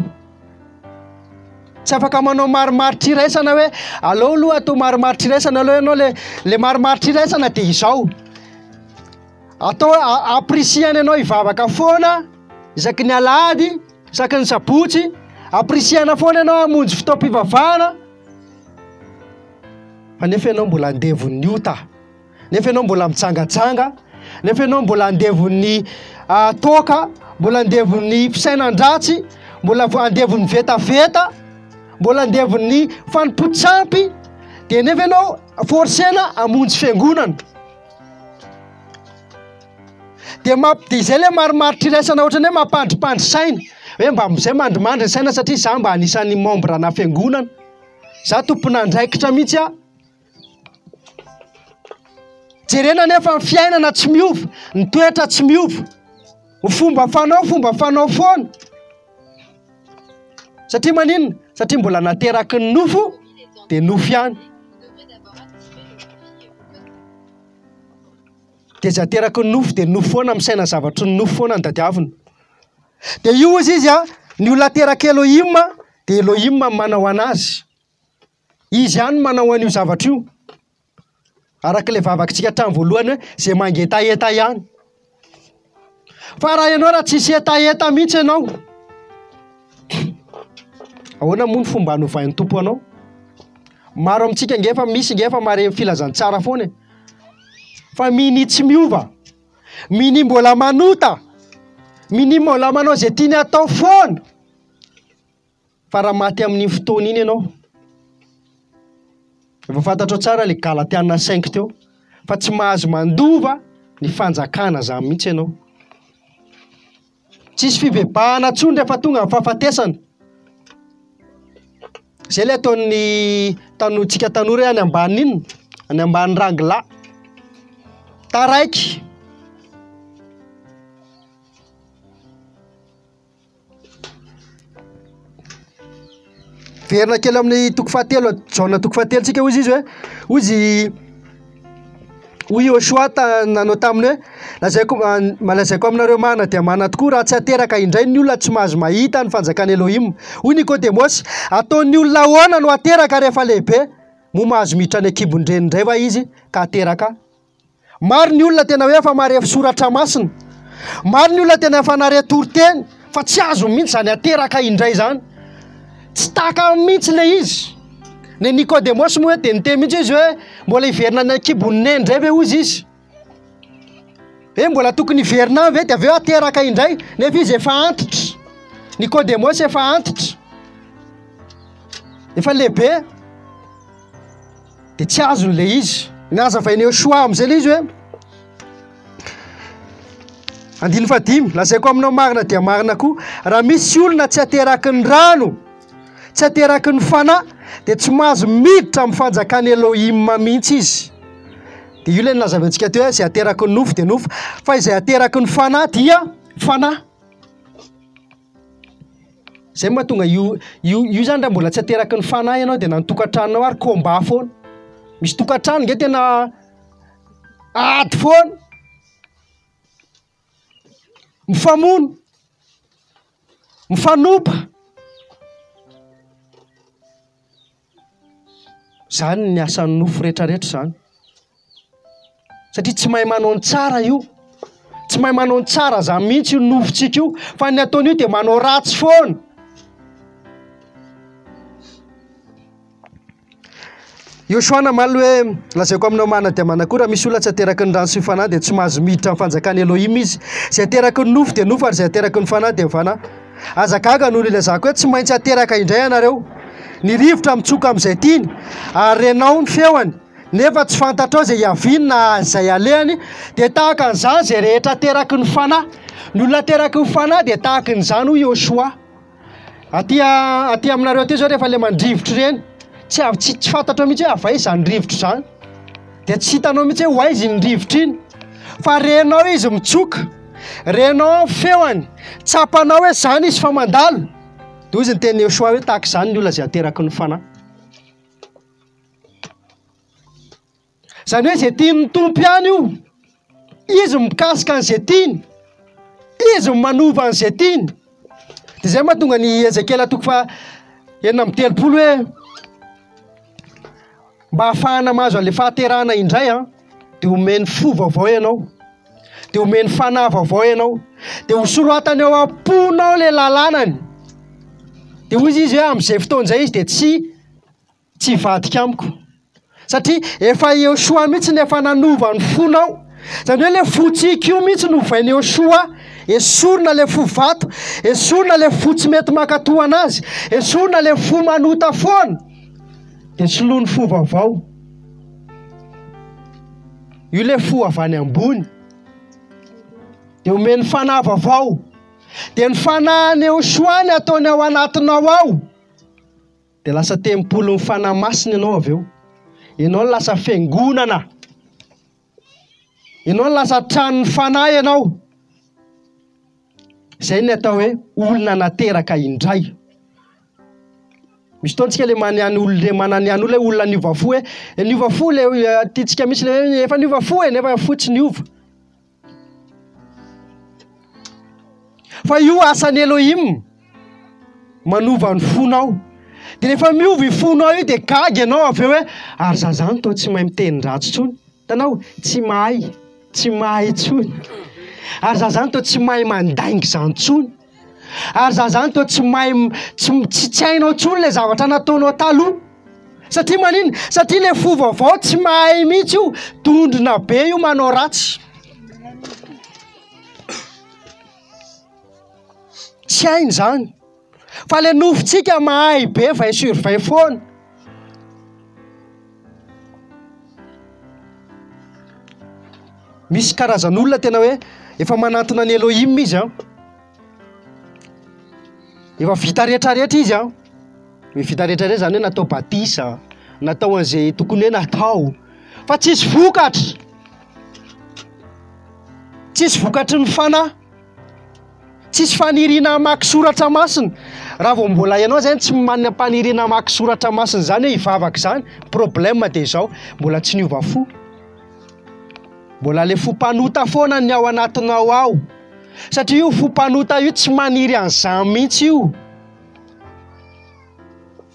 Tsy afaka manao marimaritra iraisana hoe aleo aloha atao marimaritra iraisana aloha ianao le le marimaritra iraisana dia izao. Atao ampirisihana ianao hivavaka foana. isaky ny alahady, isaky ny sabotsy, ampirisihana foana ianao hamonjy fotoam-pivavahana, fa nefa ianao mbola andevon'ny ota, nefa ianao mbola mijangajanga, nefa ianao mbola andevon'ny toaka, mbola andevon'ny fisainan-dratsy, mbola andevon'ny vetaveta, mbola andevon'ny fanompoan-tsampy, dia nefa ianao forcena hamonjy fiangonana. Dia mamp- dia izay ilay marimaritra iraisana ohatran'ny hoe mampandripandry saina, hoe mba amin'izay mandrimandry ny saina satria za mba anisan'ny membre ana fiangonana, za tompon'andraikitra mihitsy aho. Jerena anefa ny fiainana tsy miova, ny toetra tsy miova, ny fomba fanao fomba fanao foana. Satria maninona? Satria mbola nateraky ny nofo dia nofo ihany. Dia izay ateraky ny nofo dia nofo foana, misaina zavatry ny nofo foana no tadiavina. Dia io hozy izy a, ny olona aterak'i Elohim dia Elohim no manao an'azy. Izy ihany no manao an'io zavatra io. Araka ilay vavakitsika hatramin'ny voalohany hoe izay mangetaheta ihany. Fa raha ianao raha tsisy hetaheta mihitsy ianao, ahoana moa ny fomba hanovain'ny Tompo anao? Maro amintsika ange efa misy ange efa mahare ny filazantsara foana e. Fa minia tsy miova, minia mbola manota, minia mbola manao izay tiany atao foana. Fa raha maty amin'iny fotoana iny ianao, efa fantatrao tsara ilay Galatiana cinq teo, fa tsy mahazo mandova ny fanjakana izany mihitsy ianao. Tsisy fibebahana intsony rehefa tonga ny fahafatesana. Izay ilay ataon'ny tano- tsika tanora hoe any ambany inona? Any ambany rangilahy. Taraiky. Verina kely amin'ny toko fahatelo, Jaona toko fahatelo tsika hozy izy hoe, hozy hoy Yehoshuah ta- nanao taminy hoe, lazaiko lazaiko aminareo marina dia marina tokoa raha tsy ateraka indray ny olona tsy mahazo mahita ny fanjakan'i Elohim. Hoy Nikodemosy, ataon'ny olona ahoana no ateraka rehefa lehibe? Moa mahazo miditra any an-kibon-dreniny indray va izy ka ateraka? Maro ny olona tena hoe efa marefo soratra masina. Maro ny olona tena efa nare toriteny fa tsy azony mihitsy izany ateraka indray izany. Tsy takany mihitsy ilay izy. Ny Nikodemosy moa dia niteny mihitsy izy hoe mbola hiverina any an-kibon'ny neny indray ve hozy izy? Hoe mbola tokony hiverina any ve dia avy eo ateraka indray nefa izy efa antitra. Nikodemosy efa antitra. Efa lehibe. Dia tsy azony ilay izy. Nazavain'i Yehoshuah amin'izay ilay izy hoe, andininy fahadimy, lazaiko aminao marina dia marina koa, raha misy olona tsy ateraky ny rano, tsy ateraky ny fanahy, dia tsy mahazo miditra amin'ny fanjakan'i Elohim mihitsy izy. Dia io ilay nilazavaintsika teo hoe izay ateraky ny nofo dia nofo, fa izay ateraky ny fanahy dia fanahy. Zay mahatonga io io io zany raha mbola tsy ateraky ny fanahy ianao dia na ny tokantranonao ary combat foana. Misy tokantrano nge tena ady foana. Mifamono. Mifanopa. Zany ny asan'ny nofo retraretra zany. Satria tsy mahay manao ny tsara io. Tsy mahay manao ny tsara zany mihitsy io nofontsika io. Fa ny ataony io dia manao ratsy foana. Yoshua namaly hoe, Lazaiko aminao marina dia marina koa, raha misy olona tsy ateraky ny rano sy ny fanahy dia tsy mahazo miditra amin'ny fanjakan'i Elohim izy. Izay ateraky ny nofo dia nofo ary izay ateraky ny fanahy dia fanahy. Aza gaga noho ny ilazako hoe tsy maintsy ateraka indray ianareo. Ny rivotra mitsoka amin'izay tiany, ary renao ny feony, nefa tsy fantatrao izay hiaviany na izay alehany, dia tahaka an'izany izay rehetra ateraky ny fanahy. Ny olona ateraky ny fanahy dia tahaka an'izany, hoy Yehoshuah. Aty aty aminareo aty zao rehefa le mandrivotra ireny, tsy av- tsy tsy fantatrao mihitsy hoe avy aiza izany rivotra izany. Dia tsy hitanao mihitsy hoe ho aiza iny rivotra iny. Fa renao izy mitsoka, renao ny feony, tsapanao hoe izany izy fa mandalo. Dia hoy izy niteny Yehoshuah hoe tahaka izany ny olona izay ateraky ny fanahy. Izany hoe izay tian'ny Tompo ihany io. Izy no mikasika an'izay tiany. Izy no manova an'izay tiany. Dia izay mahatonga ny Ezekiela toko faha 36 hoe mba hahafahana mahazo an'ilay fahaterahana indray an, dia omeny fo vaovao ianao. Dia omeny fanahy vaovao ianao. Dia hosoratany ao am-ponao ilay lalànany. Dia hoy izy hoe amin'izay fotoana izay izy dia tsy tsy hivadika amiko. Satria efa Yehoshuah mihitsy no efa nanova ny fonao. Izany hoe ilay fontsika io mihitsy no ovain'i Yehoshuah. Esorina ilay fo vato, esorina ilay fo tsy mety mankatò an'azy, esorina ilay fo manota foana. Dia soloiny fo vaovao. Io ilay fo avy any ambony. Dia omeny fanahy vaovao. Dia ny fanahin'i Yehoshuah ny ataony ao anatinao ao. Dia lasa tempolin'ny Fanahy Masina ianao avy eo. Ianao no lasa fiangonana. Ianao no lasa tranon'ny Fanahy ianao. Izay ny atao hoe olona nateraka indray. Misy fotoana tsika le manihany olona le mananihany olona hoe olona niova fo hoe niova fo le tiantsika mihitsy le hoe efa niova fo e nefa fo tsy niova. Fa io asan'i Elohim manova ny fonao. Dia rehefa miova io fonao io dia gaga ianao avy eo hoe ary za zany toa tsy mahay miteny ratsy intsony. Hitanao? Tsy mahay, tsy mahay intsony. Ary za zany toa tsy mahay mandainga izany intsony. Ary za zany toa tsy mahay tsy tsy tsy hainao intsony ilay zavatra nataonao taloha. Satria manina? Satria ilay fo vaovao tsy mahay mihitsy io, dondrona be io manao ratsy. Tsy hainy izany. Fa ilay nofontsika mahay be vingt sur vingt foana. Misy karazan'olona tena hoe efa manantona an'i Elohim izy an. Efa vita rehetrarehetra izy an. Ny vita rehetrarehetra izany hoe natao batisa, natao an'izay tokony hoe natao. Fa tsisy vokatra. Tsisy vokatry ny fanahy. Tsisy faniriana hamaky soratra masina. Raha vao mbola ianao izany tsy manam-paniriana hamaky soratra masina izany hoe hivavaka izany, problème dia izao, mbola tsy niova fo. Mbola le fo mpanota foana ny ao anatinao ao. Satria io fo mpanota io tsy maniry an'izany mihitsy io.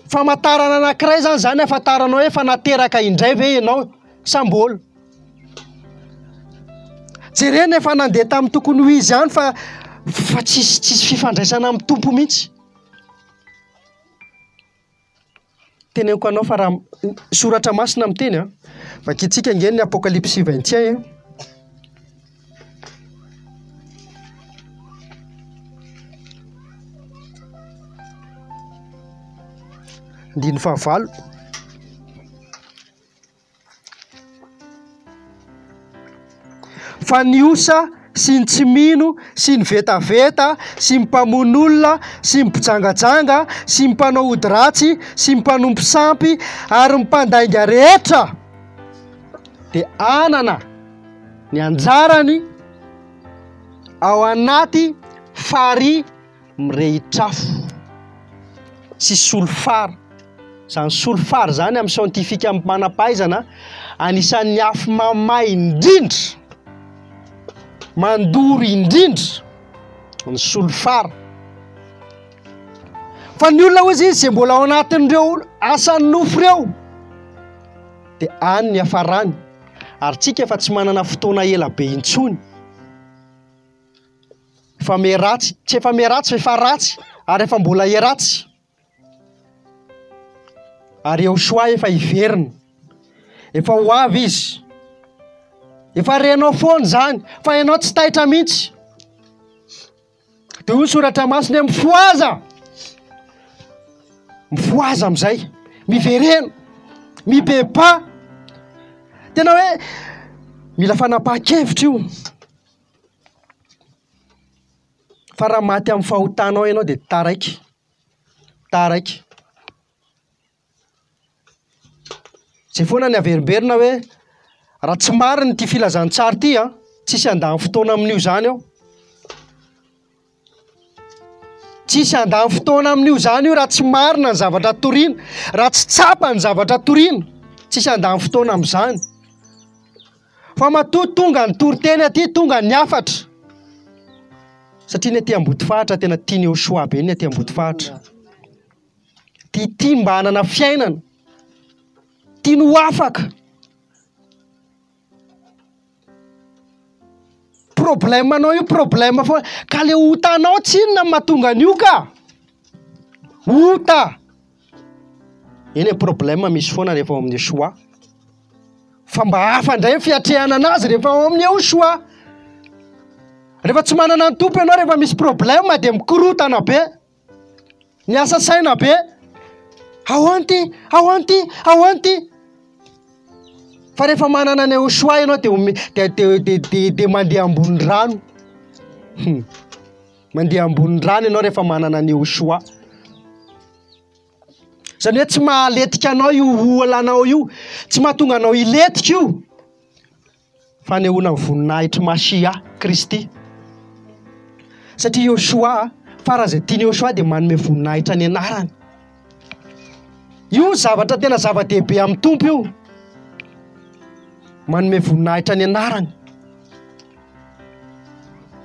Famantarana anankiray izany izany ahafantaranao hoe efa nateraka indray ve ianao sa mbola. Jerena efa nandeha tamin'ny tokony ho izy ihany fa fa tsisy tsisy fifandraisana amin'ny Tompo mihitsy. Teneniko anao fa raha soratra masina miteny an, vakintsika ange ny Apokalypsy 21 e. Andininy fahavalo. Fa ny osa sy ny tsy mino sy ny vetaveta sy ny mpamono olona sy ny mpijangajanga sy ny mpanao ody ratsy sy ny mpanompo sampy ary ny mpandainga rehetra dia hanana ny anjarany ao anaty farihy mirehitr'afo sy solifara. Izany solifara izany amin'ny siantifika manam-pahaizana anisan'ny afo mamay indrindra, mandoro indrindra ny solifara. Fa ny olona hoy izy izay mbola ao anatin'ireo asan'ny nofo ireo dia any ny hiafarany. Ary tsika efa tsy manana fotoana ela be intsony. Efa miharatsy, tsy efa miharatsy fa efa ratsy ary efa mbola hiharatsy. Ary Yehoshua efa hiverina. Efa ho avy izy. Efa renao foana izany fa ianao tsy taitra mihitsy. Dia hoy ny soratra masina hoe mifohaza. Mifohaza amin'izay. Miverena. Mibebaha. Tena hoe mila fanapahan-kevitra io. Fa raha maty amin'ny fahotanao ianao dia taraiky, taraiky. Izay foana ny averimberina hoe raha tsy marina ity filazantsara ity an, tsisy handany fotoana amin'io izany aho. Tsisy handany fotoana amin'io izany io raha tsy marina ny zavatra toriana, raha tsy tsapa ny zavatra toriana, tsisy handany fotoana amin'izany. Fa matoa tonga ny toriteny aty, tonga ny hafatra. Satria ny aty Ambodifahatra tena tian'i Yehoshuah be ny aty Ambodifahatra. Tia tiany mba hanana fiainana. Tiany ho afaka. problème anao io problème foana. Ka le otanao tsinona no mahatonga an'io ka. Ota. Eny e, problème misy foana rehefa ao amin'ny Yeshua. Fa mba hafa indray ny fiatrehana anazy rehefa ao amin'ny Yeshua. Rehefa tsy manana ny Tompo ianao, rehefa misy problème dia mikorotana be. Miasa saina be. Ahoana ity? Ahoana ity? Ahoana ity? Fa rehefa manana an'i Yeshua ianao dia ome- dia dia dia dia dia mandeha ambony rano. Hmm. Mandeha ambony rano ianao rehefa manana an'i Yeshua. Izany hoe tsy mahaletika anao io olanao io, tsy mahatonga anao hiletika io. Fanehoana ny voninahitr'i Mashiah, Kristy. Satria Yoshoa, faran'izay tian'i Yoshoa dia manome voninahitra ny anarany. Io ny zavatra tena zava-dehibe amin'ny Tompo io. Manome voninahitra ny anarany.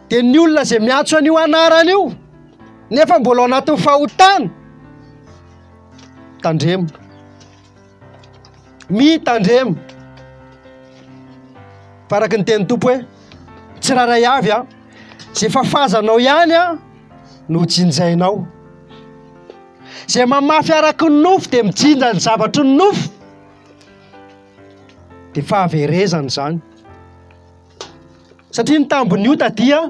Dia ny olona izay miantso an'io anarana io, nefa mbola ao anatin'ny fahotana, tandremo. Mitandrema. Fa araka ny tenin'ny Tompo hoe, tsirairay avy an, izay fafazanao ihany an, no jinjainao. Izay mamafy araka ny nofo dia mijinja ny zavatry ny nofo. Dia fahaverezana izany. Satria ny tambin'ny ota dia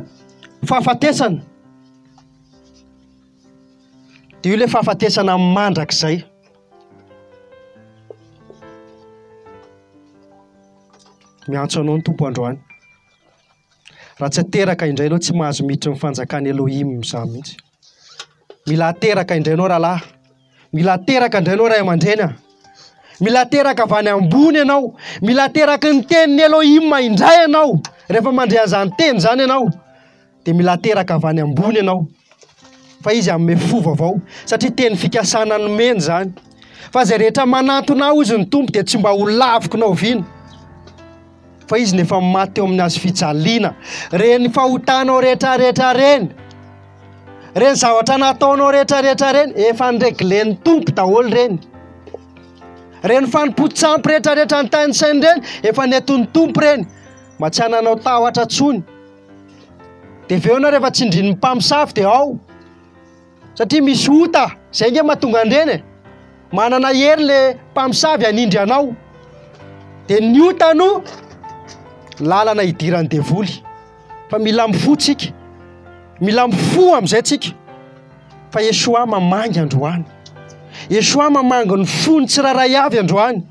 fahafatesana. Dia io ilay fahafatesana mandrakizay. Miantso anao ny Tompo androany. Raha tsy ateraka indray ianao tsy mahazo miditra ny fanjakan'i Elohim izany mihitsy. Mila ateraka indray ianao rahalahy. Mila ateraka indray ianao ray aman-dreny a. Mila ateraka avy any ambony ianao. Mila ateraky ny tenin'i Elohim indray ianao. Rehefa mandre an'izany teny izany ianao. dia mila ateraka avy any ambony ianao fa izy hanome fo vaovao satria teny fikasana nomeny izany fa izay rehetra manantona ahy hozy ny Tompo dia tsy mba ho laviko na oviana fa izy no efa maty teo amin'ny hazo fijaliana reny fahotanao rehetra rehetra reny reny zavatra nataonao rehetra rehetra reny efa nireglen'ny Tompo daholo reny reny fanompoan-tsampy rehetra rehetra nitainsainy reny efa nentin'ny Tompo reny mba tsy hananao tahotra intsony Dia avy eo ianao rehefa tsindrin'ny mpamosavy dia ao. Satria misy ota, izay ange mahatonga an'ireny e. Manana hery le mpamosavy hanindry anao. Dia ny ota no lalana hidiran'ny devoly. Fa mila mifoha tsika. Mila mifoha amin'izay tsika. Fa Yeshua mamangy androany. Yeshua mamangy ny fony tsirairay avy androany.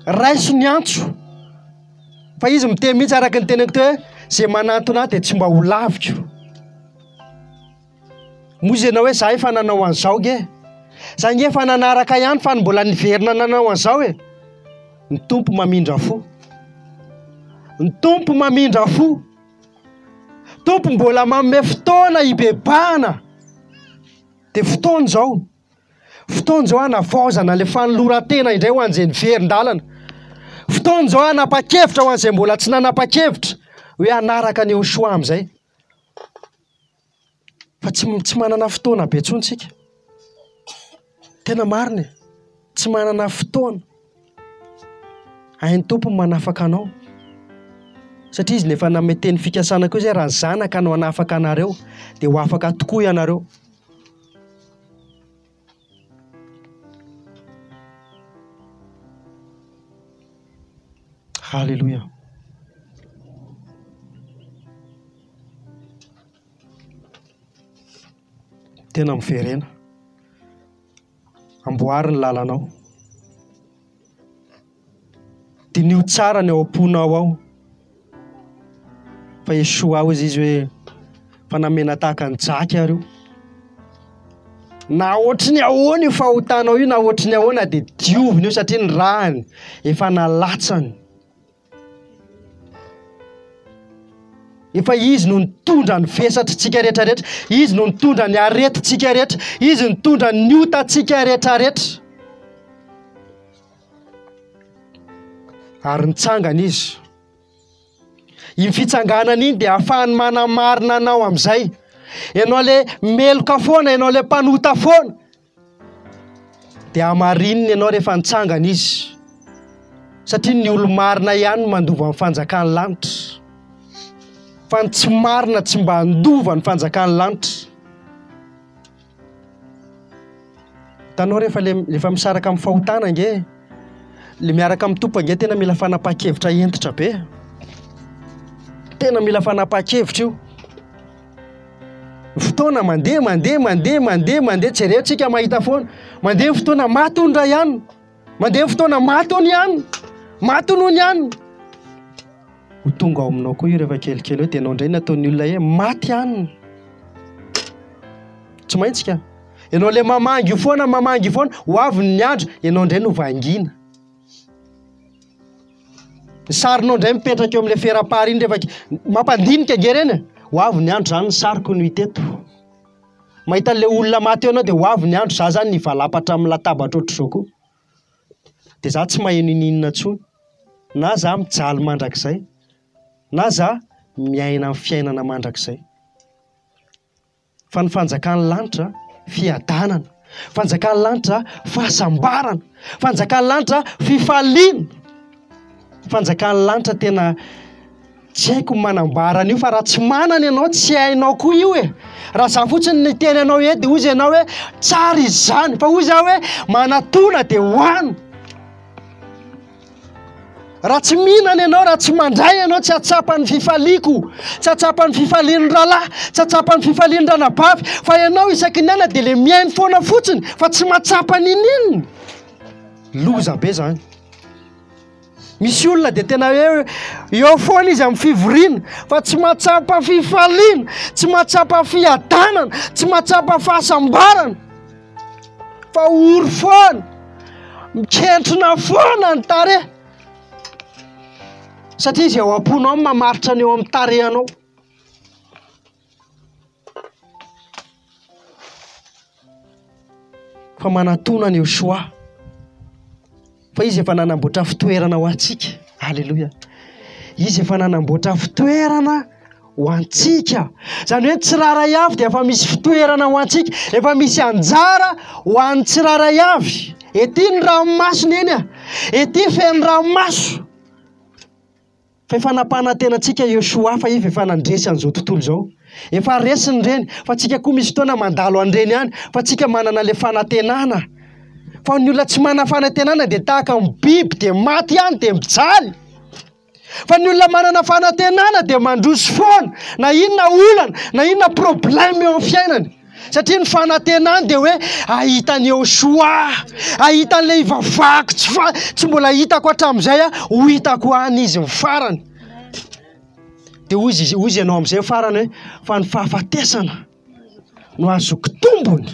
Raiso ny antso. Fa izy miteny mihitsy araka ny teniko teo hoe izay manantona ahy dia tsy mba ho laviko. Moa izy ianao hoe za efa nanao an'izao nge. Za nge efa nanaraka ihany fa ny mbola niverina nanao an'izao e. Ny Tompo mamindra fo. Ny Tompo mamindra fo. Tompo mbola manome fotoana hibebahana. Dia fotoana izao. Fotoana izao hanavaozana ilay fanoloran-tena indray ho an'izay niverin-dalana. Fotoana izao hanapa-kevitra ho an'izay mbola tsy nanapa-kevitra hoe hanaraka an'i Yehoshuah amin'izay. Fa tsy, tsy manana fotoana be intsony isika. Tena marina e. Tsy manana fotoana. Hain'ny Tompo ny manafaka anao. Satria Izy no efa nanome teny fikasana koa izay, raha ny Zanaka no hanafaka anareo, dia ho afaka tokoa ianareo. Haleloia. Tena miverena. Amboary ny lalanao. Diniho tsara ny ao am-ponao ao. Fa Yeshua hozy izy hoe fa namena tahaka ny jaky ary io. Na ohatry ny ahoana io fahotanao io na ohatry ny ahoana dia diovina io satria ny rany efa nalatsany. Efa izy no nitondra ny vesatritsika rehetra rehetra, izy no nitondra ny aretintsika rehetra, izy nitondra ny otantsika rehetra rehetra. Ary nitsangana izy. Iny fitsanganana iny dia ahafahany manamarina anao amin'izay. Ianao le meloka foana, ianao le mpanota foana. Dia hamarininy ianao rehefa nitsangana izy. Satria ny olo-marina ihany no mandova ny fanjakan'ny lanitra. Fa ny tsy marina tsy mba handova ny fanjakan'ny lanitra. Hitanao rehefa le rehefa misaraka amin'ny fahotana ange, le miaraka amin'ny Tompo ange tena mila fanapahan-kevitra hentitra be. Tena mila fanapahan-kevitra io. Ny fotoana mandeha, mandeha, mandeha, mandeha, mandeha, jereo tsika mahita foana. Mandeha ny fotoana, maty hono ray ihany. Mandeha ny fotoana, maty hono ihany. Maty hono ihany. Ho tonga ao aminao koa io rehefa kelikely eo dia ianao indray no ataon'ny olona hoe maty ihany. Tsy maintsy ka. Ianao ilay mamangy io foana, mamangy io foana, ho avy ny andro, ianao indray no vangiana. Ny sarinao indray mipetraka eo amin'ilay ferapara iny rehefa mampandinika ange ireny e. Ho avy ny andro izany ny sariko no hita eto. Mahita an'ilay olona maty eo ianao dia ho avy ny andro za izany nivalapatra amin'ny latabatra ohatr'izao koa. Dia za tsy maheno ininona intsony. Na za mijaly mandrakizay, na za miaina amin'ny fiainana mandrakizay. Fa ny fanjakan'ny lanitra, fiadanana. Fanjakan'ny lanitra, fahasambarana. Fanjakan'ny lanitra, fifaliana. Fanjakan'ny lanitra tena tsy haiko ny manambara an'io fa raha tsy manana ianao tsy hainao koa io e. Raha za fotsiny niteny anao eto dia hozy ianao hoe tsara izy izany fa hozy aho hoe manatona dia hoano. Raha tsy mihinana ianao, raha tsy mandray ianao, tsy hahatsapa ny fifaliako, tsy hahatsapa ny fifalian'ny rahalahy, tsy hahatsapa ny fifalian'ny ranabavy, fa ianao isaky ny aina dia le mihaino foana fotsiny fa tsy mahatsapa n'inon'inona. Loza be zany. Misy olona dia tena hoe eo foana izy amin'ny fivoriana fa tsy mahatsapa fifaliana, tsy mahatsapa fiadanana, tsy mahatsapa fahasambarana. Fa ory foana, mikentrona foana ny tarehy. Satria izay ao am-ponao no mamaritra ny eo amin'ny tarehinao. Fa manatona an'i Yeshua. Fa izy efa nanamboatra fitoerana ho antsika. Aleloia. Izy efa nanamboatra fitoerana ho antsika. Izany hoe ny tsirairay avy dia efa misy fitoerana ho antsika, efa misy anjara ho an'ny tsirairay avy. Ety ny ranomasina eny a, ety feno ranomaso. Fa efa nampanantena antsika Yeshua fa izy efa nandresy an'izao tontolo izao. Efa resiny ireny, fa tsika koa misy fotoana mandalo an'ireny ihany, fa tsika manana ilay fanantenana. Fa ny olona tsy manana fanantenana dia tahaka ny biby dia maty ihany dia mijaly. Fa ny olona manana fanantenana dia mandroso foana na inona olana na inona problème eo amin'ny fiainany. Satria ny fanantenany dia hoe hahita an'i Yehoshuah, hahita an'ilay ivavahako tsy fa tsy mbola hitako hatramin'izay aho, ho hitako any izy ny farany. Dia hoy izy, hoy izy ianao amin'izay farany hoe fa ny fahafatesana no azoko tombony.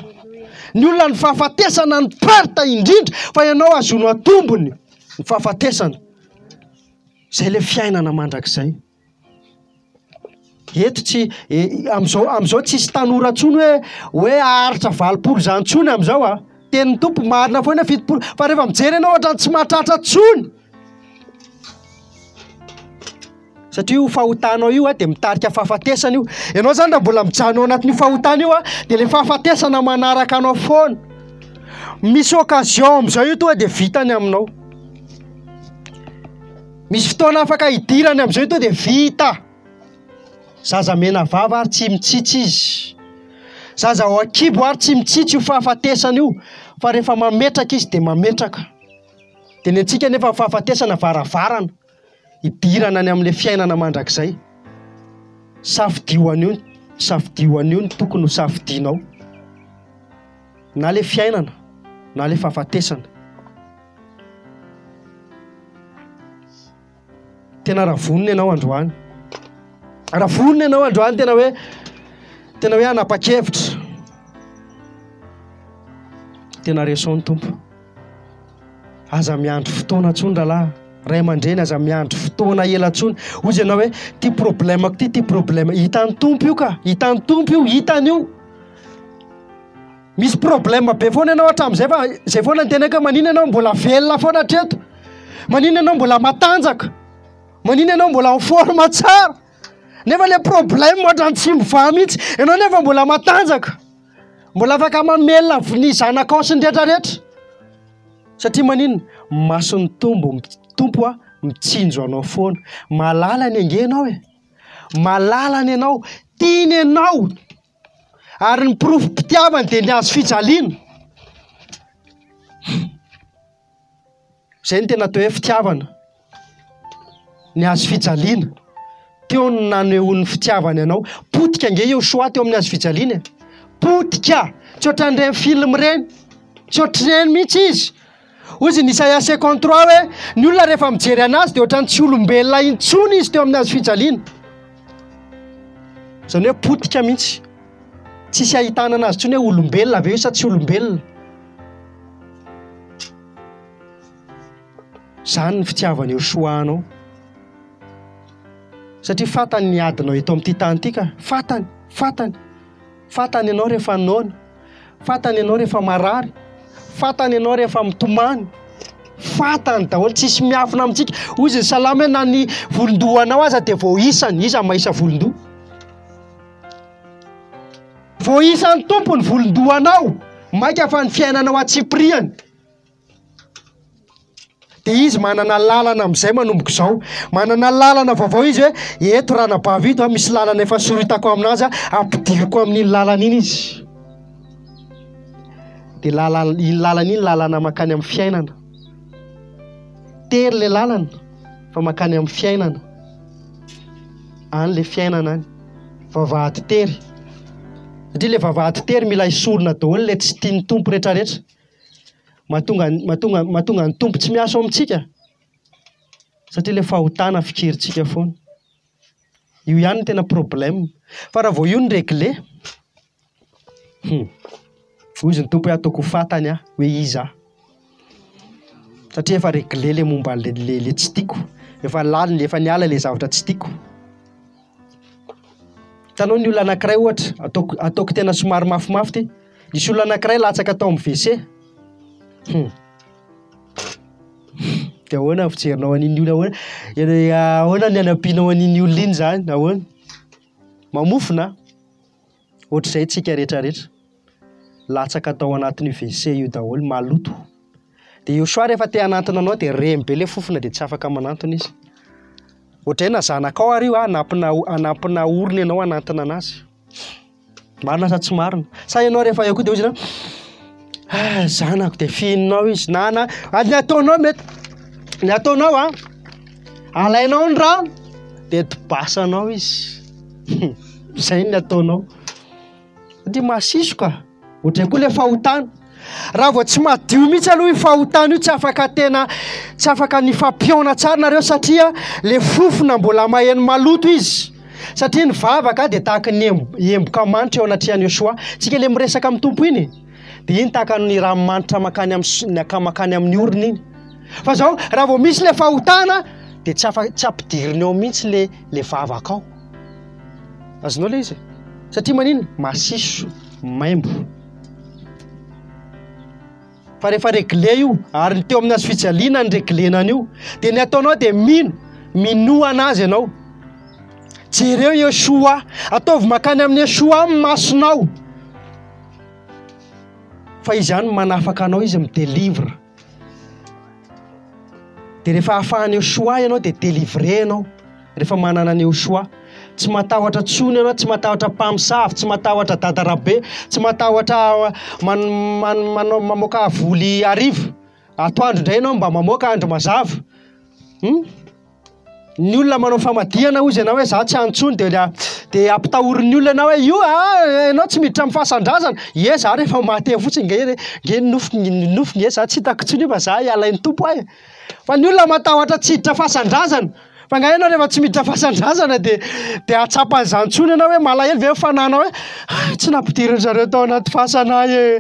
Ny olona ny fahafatesana no perte indrindra fa ianao azonao tombony ny fahafatesana. Izay ilay fiainana mandrakizay. Eto tsy amin'izao amin'izao tsisy tanora intsony hoe hoe haharitra 80 izany intsony amin'izao a. Tenin'ny Tompo marina foana 70 fa rehefa mijery ianao ohatran'ny tsy mahatratra intsony. Satria io fahotanao io dia mitarika fahafatesana io. Ianao izany raha mbola mijanona ao anatin'io fahotana io dia ilay fahafatesana manaraka anao foana. Misy occasion amin'izao io tonga dia vitany aminao. Misy fotoana afaka hidirany amin'izao io tonga dia vita. Zaza mena vava ary tsy mitsitsy izy. Zaza ao an-kibo ary tsy mitsitsy io fahafatesana io fa rehefa mametraka izy dia mametraka. Dia ny antsika nefa ny fahafatesana varavarana. hidirana any amin'ilay fiainana mandrakizay. Safidio an'io, safidio an'io ny tokony ho safidianao. Na ilay fiainana, na ilay fahafatesana. Tena raha vonona ianao androany. Raha vonona ianao androany tena hoe tena hoe hanapa-kevitra. Tena resao ny Tompo. Aza miandry fotoana intsony rahalahy. Ray aman-dreny aza miandry fotoana ela intsony. Hoy izy ianao hoe ty problème-ko ty, ty problème. Hitan'ny Tompo io ka. Hitan'ny Tompo io, hitany io. Misy problème be foana ianao hatramin'izay fa izay foana ny teneniko hoe maninona ianao mbola velona foana hatreto? Maninona ianao mbola matanjaka? Maninona ianao mbola en forme tsara? Nefa le problème ohatran'ny tsy mivaha mihitsy. Ianao nefa mbola matanjaka. Mbola afaka mamelona ny zanakao sy ny rehetra rehetra. Satria maninona? Mason'ny Tompo, Tompo a, mitsinjo anao foana. Mahalala ny ange ianao e. Malalany ianao, tiany ianao. Ary ny porofom-pitiavany dia ny hazo fijaliana. Izay no tena atao hoe fitiavana. Ny hazo fijaliana. Teo no nanehoan'ny fitiavany anao. Potika ange Yehoshuah teo amin'ny hazo fijaliana e. Potika! Tsy ohatran'ireny film ireny. Tsy ohatr'ireny mihitsy izy. Hoy izy ny Isaia 53 hoe ny olona rehefa mijery anazy dia ohatran'ny tsy olombelona intsony izy teo amin'ny hazo fijaliana. Izany hoe potika mihitsy. Tsisy ahitana anazy intsony hoe olombelona ve io sa tsy olombelona. Izany ny fitiavan'i Yehoshuah anao. Satria fantany ny adinao eto amin'ity tany ity ka. Fantany, fantany. Fantany ianao rehefa noana. Fantany ianao rehefa marary. Fantany ianao rehefa mitomany. Fantany daholo, tsisy miafina amintsika. Hoy izy ny salamo hoe na ny volon-dohanao aza dia voaisany. Iza mahisa volon-doha? Voaisan'ny Tompo ny volon-dohanao, mainka fa ny fiainanao antsipiriany. Dia izy manana lalana amin'izay manomboka izao. Manana lalana vaovao izy hoe eto ranabavy ito misy lalana efa soritako aminazy ampidiriko amin'iny lalana iny izy. Dia lalana iny lalana iny lalana mankany amin'ny fiainana. Tery ilay lalana fa mankany amin'ny fiainana. Any ilay fiainana any. Vavahady tery. Satria ilay vavahady tery mila esorina daholo ilay tsy tian'ny Tompo rehetrarehetra. Mahatonga mahatonga mahatonga ny Tompo tsy miasa ao amintsika satria ilay fahotana fikirintsika foana. Io ihany no tena problème. Fa raha vao io no réglé, hum, hoy izy ny Tompo hoe ataoko ho fantany aho hoe iza aho. Satria efa réglé ilay momba an'ilay le tsy tiako. Efa lalina, efa niala ilay zavatra tsy tiako. Hitanao ny olona anankiray ohatra, ataoko ataoko tena somary mafimafy ity. Nisy olona anankiray latsaka tao amin'ny WC. Hum. Dia ahoana ny fijerinao an'iny olona ahoana? Ahoana ny hanampianao an'iny olona iny izany? Ahoana? Mamofona? Ohatr'izay tsika rehetra rehetra. Latsaka tao anatin'io WC io daholo, maloto. Dia Yosua rehefa te hanantona anao dia reny be ilay fofona dia tsy afaka manantona izy. Ohatran'ny na zanakao ary io hanampina hanampina orona ianao hanantona anazy. Marina sa tsy marina? Sa ianao rehefa eo koa dia hoy izy ianao, ah zanako dia fihininao izy na na ary ny ataonao mety ny ataonao an, alainao ny rano dia dobasanao izy. Izay ny ataonao. Satria masiso ka. Ohatray koa ilay fahotana. Raha vao tsy madio mihitsy aloha io fahotana io tsy afaka tena tsy afaka ny fampihaona tsara nareo satria le fofona mbola maheno maloto izy. Satria ny vavaka dia tahaka ny emboka manitra eo anatrehan'i Yeshua. Tsika le miresaka amin'ny Tompo iny dia iny tahaka ny ranomanitra makany amin'ny makany amin'ny orona iny. Fa zao raha vao misy le fahotana dia tsy afa tsy ampidiriny ao mihitsy le le vavaka ao. Azonao le izy? Satria maninona? Masiso, maimbo. Fa rehefa réglé io, ary ny teo amin'ny hazo fijaliana ny réglena an'io, dia ny ataonao dia mino, minoa anazy ianao. Jereo Yeshua, ataovy makany amin'i Yeshua ny masonao. Fa izy ihany no manafaka anao, izy mi-délivre. Dia rehefa afahan'i Yeshua ianao dia délivré ianao. Rehefa manana an'i Yeshua. Tsy matahotra tsony ianao, tsy matahotra mpamosavy, tsy matahotra dadarabe, tsy matahotra man, man, manao, mamoaka voly hariva. Atoandro indray ianao mba mamoaka andro mazava. Hmm? Ny olona manao famadihana hozy ianao hoe za tsy any tsony dia dia ampitahorin'ny olona ianao hoe io ah ianao tsy miditra amin'ny fasan-drazana. Ie za rehefa maty eo fotsiny nge nge ny nofo ny nofo nge za tsy hitako tsony io fa za hialain'ny Tompo aho e. Fa ny olona matahotra tsy hiditra fasan-drazana. Fa nga ianao rehefa tsy miditra fasan-drazana dia dia hahatsapa an'izany intsony ianao hoe malahelo ve ny fanahinao hoe hay tsy nampidirin-dry zareo tao anaty fasana ahy e,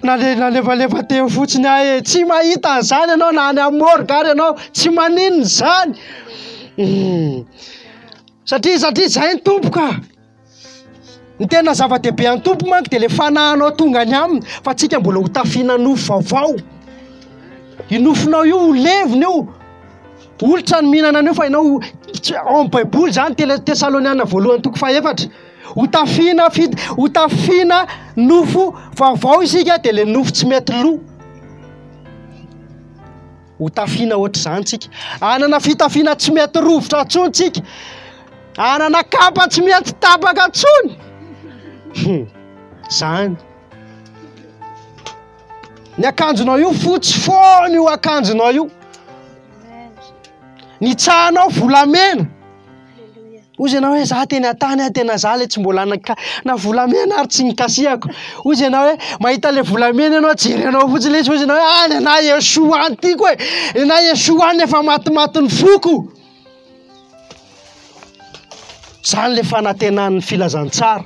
nale- nalefalefa teny fotsiny ahy e. Tsy mahita an'izany ianao na any amin'ny morgue ary ianao, tsy maninona izany. Satria satria izay ny Tompo ka. Ny tena zava-dehibe an'ny Tompo manko dia ilay fanahinao tonga any aminy fa tsika mbola ho tafiana nofo vaovao. Io nofonao io ho levona io. Olitra ny mihinana an'io fa ianao ao amin'ny Baiboly izany Tesaloniana voalohany toko fahefatra. Ho tafiana fit ho tafiana nofo vaovao isika dia ilay nofo tsy mety lo. Ho tafiana ohatr'izany tsika. Hanana fitafiana tsy mety rovitra intsony tsika. Hanana kapa tsy mety tapaka intsony. Zany. Ny akanjonao io fotsy foana io akanjonao io. Ny tsahanao volamena. Hozy ianao hoe za teny an-tany aho tena za le tsy mbola naka na volamena ary tsy nikasihako. Hozy ianao hoe mahita le volamena ianao jerenao fotsiny le izy hozy ianao hoe ah ny anah Yeshua any tiako e, ny anah Yeshua any efa matimaty ny foko. Zany le fanantenan'ny filazantsara.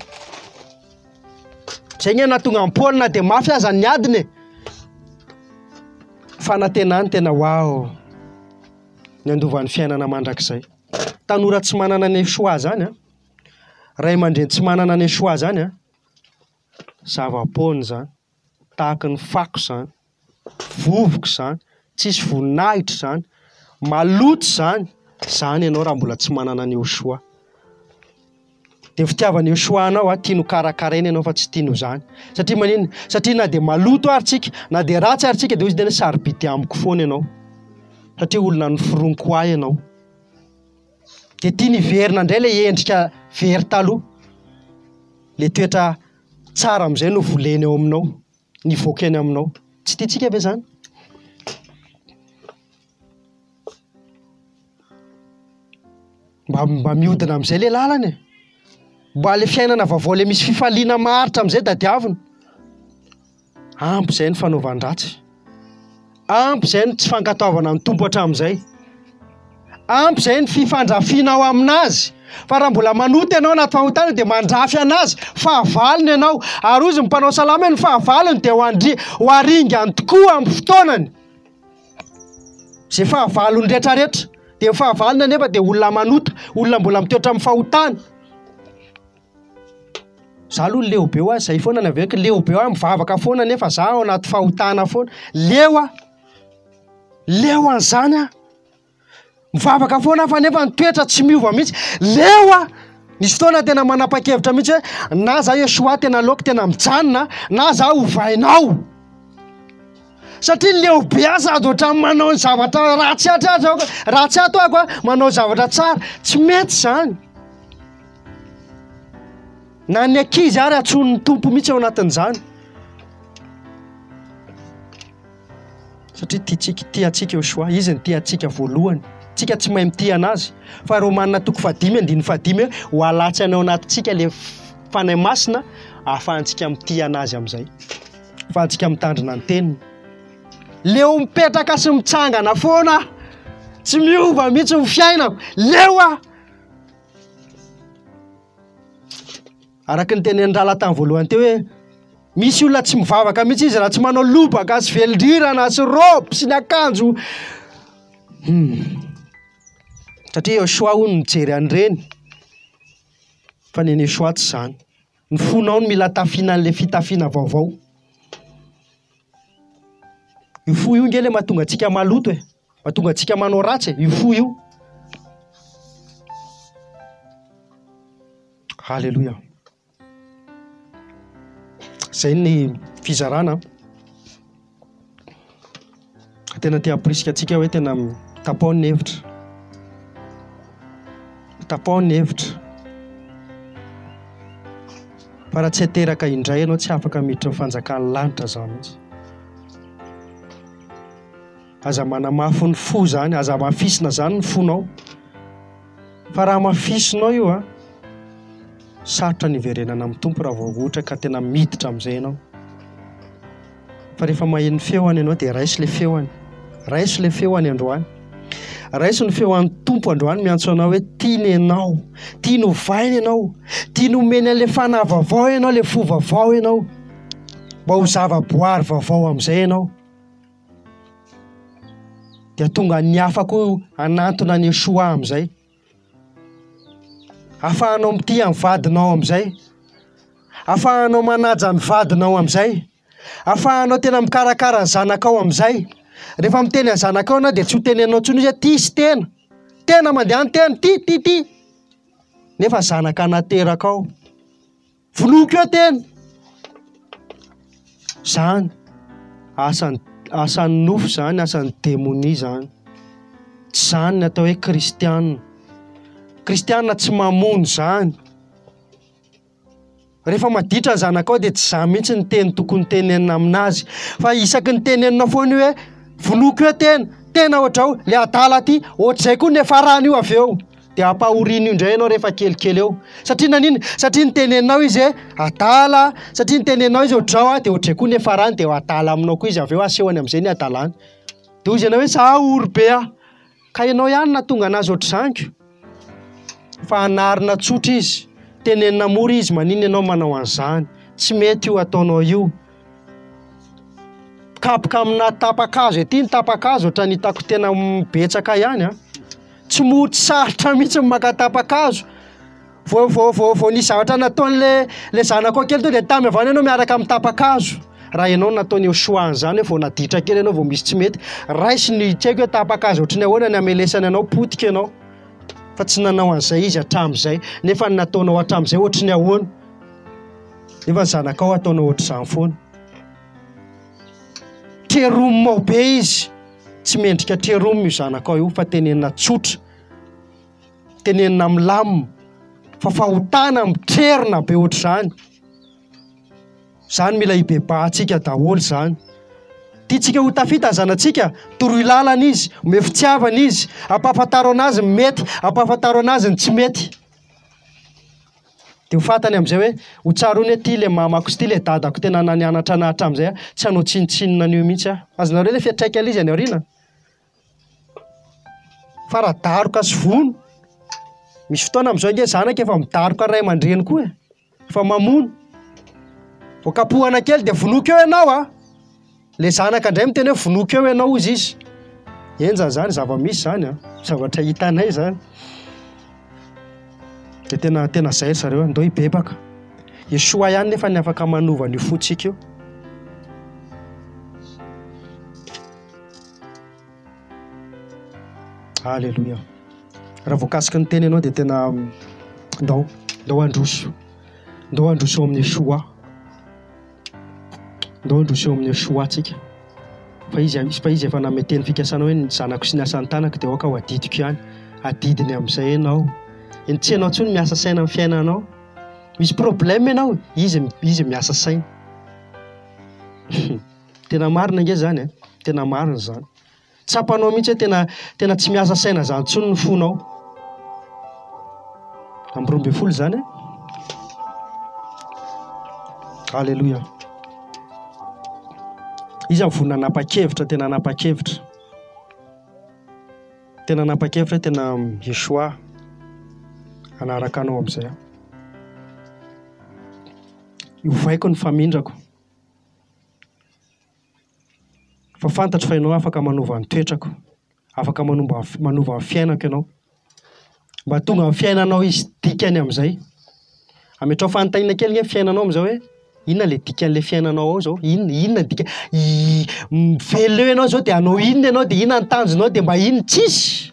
Zay nge nahatonga an'i Paoly na dia mafy aza ny adiny e. Fanantenany tena waouh. Ny handova ny fiainana mandrakizay. Tanora tsy manana ny choix zany an, ray aman-dreny tsy manana ny choix zany an, zava-poana zany, tahaky ny fako zany, vovoka zany, tsisy voninahitra zany, maloto zany, zany ianao raha mbola tsy manana ny choix. Dia ny fitiavan'i Yeshua anao a, tiany ho karakaraina ianao fa tsy tiany ho zany. Satria maninona? Satria na dia maloto ary tsika, na dia ratsy ary tsika dia hoy izy tena hoe sarobidy amiko foana ianao. Satria olona noforoniko ho ahy ianao. Dia tiany hiverina indray ilay endrika very taloha. Ilay toetra tsara amin'izay no voleny ao aminao, nivoaka eny aminao. Tsy tiantsika ve izany? Mba mba mihodina amin'izay ilay lalana e! Mba ilay fiainana vaovao ilay misy fifaliana maharitra amin'izay tadiavina. Ampy izay ny fanaovan-dratsy. Ampy izay ny tsy fankatoavana ny Tompo hatramin'izay. Ampy izay ny fifandrafiana ao aminazy. Fa raha mbola manota ianao anaty fahotana dia mandrafy anazy, fahavalony ianao. Ary hozy ny mpanao salamo hoe ny fahavalony dia ho andri- ho aringany tokoa amin'ny fotoanany. Izay fahavalony rehetrarehetra. Dia ny fahavalony anefa dia olona manota, olona mbola mitoetra amin'ny fahotana. Za aloha leo be hoa, zay foana ny averiko, leo be hoa mivavaka foana nefa za ao anaty fahotana foana. Leo aho. Leo an'izany aho. Mivavaka foana aho fa nefa ny toetra tsy miova mihitsy. Leo aho. Nisy fotoana tena manapa-kevitra mihitsy hoe na za Yeshua tena aleoko tena mijanona na za ovainao. Satria leo be aho sady ohatran'ny manao ny zavatra ratsy hatrany aho, ratsy ato aho a, manao zavatra tsara. Tsy mety izany. Na ny ankizy ary antsoin'ny Tompo mihitsy ao anatin'izany. Satria tiantsika, tia antsika Yeshua, Izy no tia antsika voalohany. Tsika tsy mahay mitia an'Azy. Fa Romana toko fahadimy andininy fahadimy hoe ho alatsany ao anatintsika le Fanahy Masina ahafahantsika mitia an'Azy amin'izay. Ahafahantsika mitandrina ny teniny. Leo mipetraka sy mitsangana foana aho. Tsy miova mihitsy ny fiainako. Leo aho. Araka ny tenenin'ny rahalahy tamin'ny voalohany teo hoe misy olona tsy mivavaka mihitsy izy raha tsy manao lobaka sy velondrirana sy robe sy ny akanjo. Hmm. Satria Yeshua hono mijery an'ireny. Fa ny an'i Yeshua tsy izany. Ny fonao no mila tafiana an'ilay fitafiana vaovao. Io fo io nge le mahatonga antsika maloto e. Mahatonga antsika manao ratsy e, io fo io. Haleloia. Zay ny fizarana. Tena te hamporisika antsika hoe tena tapaho ny hevitra. Tapaho ny hevitra. Fa raha tsy ateraka indray ianao tsy afaka miditra ny fanjakan'ny lanitra zany mihitsy. Aza manamafy ny fo zany, aza hamafisina zany ny fonao. Fa raha hamafisinao io an, sarotra ny hiverenana amin'ny Tompo raha vao ohatra ka tena miditra amin'izay ianao. Fa rehefa maheno ny feony ianao dia raiso ilay feony. Raiso ilay feony androany. Raiso ny feon'ny Tompo androany miantso anao hoe tiany ianao, tiany hovaina ianao, tiany homeny an'ilay fanahy vaovao ianao, ilay fo vaovao ianao. Mba ho zava-boary vaovao amin'izay ianao. Dia tonga ny hafa koa hanantona an'i Yeshua amin'izay. Ahafahanao mitia ny vadinao amin'izay. Ahafahanao manaja ny vadinao amin'izay. Ahafahanao tena mikarakara ny zanakao amin'izay. Rehefa miteny ny zanakao ianao dia tsy ho teneninao intsony izy hoe ty sy tena. Tena mandeha any tena, ty, ty, ty. Nefa zanaka naterakao. Vonoiko eo tena. Zany, asan'ny asan'ny nofo zany, asan'ny demonia zany. Tsy zany ny atao hoe kristiana. Kristiana tsy mamono izany. Rehefa maditra ny zanakao dia tsy za mihitsy ny teny tokony tenenina aminazy fa isaky ny tenenina foana io hoe vonoiko eo tena, tena ohatrao, le adala ty, ohatr'izay koa ny niafarany io avy eo. Dia ampahoriana io indray ianao rehefa kelikely eo. Satria nanina? Satria niteneninao izy hoe adala, satria niteneninao izy ohatr'izao a, dia ohatr'izay koa ny niafarany dia adala aminao koa izy avy eo, asehony amin'izay ny hadalany. Dia hoy izy ianao hoe za ory be aho. Ka ianao ihany no nahatonga anazy ohatr'izany ko. Fa anarina tsotra izy, tenenina mora izy, maninona ianao manao an'izany? Tsy mety io ataonao io. Mikapoka amina tapa-kazo ety ny tapa-kazo ohatran'ny hitako tena betsaka ihany an. Tsy mo- tsy sarotra mihitsy ny maka tapa-kazo. Vao vao vao vao nisy zavatra nataon'le le zanakao kely to dia tamy avy any ianao miaraka amin'ny tapa-kazo. Raha ianao no nataon'i Yehoshuah an'izany hoe vao naditra kely ianao vao misy tsy mety, raiso ny tsy haiko hoe tapa-kazo ohatry ny ahoana ny hamelesany anao, potika ianao. Fa tsy nanao an'izay izy hatramin'izay. Nefa ny nataonao hatramin'izay ohatry ny ahoana? Nefa ny zanakao ataonao ohatr'izany foana. Trerominao be izy. Tsy mendrika treromina io zanakao io fa tenenina tsotra. Tenenina milamina fa fahotana mitrerona be ohatr'izany. Izany mila hibebahantsika daholo izany. Tiantsika ho tafita ny zanatsika, toroy lalana izy, omeo fitiavana izy, ampahafantaro anazy ny mety, ampahafantaro anazy ny tsy mety. Dia ho fantany amin'izay hoe ho tsaroany hoe ity ilay mamako sy ity ilay dadako tena nanianatra anah hatramin'izay aho, tsy hanao tsinontsinona an'io mihitsy aho. Azonareo ilay fiantraikan'ilay izy any aoriana? Fa raha daroka sy vono, misy fotoana amin'izao ange zanaka efa midaroka ray aman-dreny koa e, efa mamono. Vao kapohana kely dia vonoiko eo ianao a! Le zanaka indray miteny hoe vonoiko eo ianao hozy izy. Henjana izany, zava-misy izany a, zavatra hitanay izany. Dia tena tena izay ry zareo, ndao hibebaka. Yeshua ihany nefa ny afaka manova an'io fontsika io. Aleloia. Raha voakasiky ny teny ianao dia tena ndao, ndao handroso. Ndao handroso eo amin'i Yeshua. Ndao handroso eo amin'i Yeshua tsika. Fa izy, fa izy efa namehy teny fikasana hoe ny zanako sy ny asan'ny tanako dia aoka ho adidiko ihany. Adidiny amin'izay ianao. Eny tsy ianao intsony miasa saina amin'ny fiainanao. Misy problème ianao, izy, izy miasa saina. Tena marina ange zany e, tena marina zany. Tsapanao mihitsy hoe tena tena tsy miasa saina zany intsony ny fonao. Amby 12 zany e. Alléluia. Iza no vonona hanapa-kevitra, tena hanapa-kevitra. Tena hanapa-kevitra hoe tena Yeshua hanaraka anao amin'izay aho. Ovaiko ny famindrako. Fa fantatro fa ianao afaka manova ny toetrako, afaka manomba manova ny fiainako ianao. Mba tonga ny fiainanao hisy dikany amin'izay. Ametraho fanontaniana kely nge ny fiainanao amin'izao hoe inona le dikan'le fiainanao ao izao? Inona inona ny dika mivelona eo ianao izao dia hanao inona ianao dia inona ny tanjonao dia mba inona? Tsisy!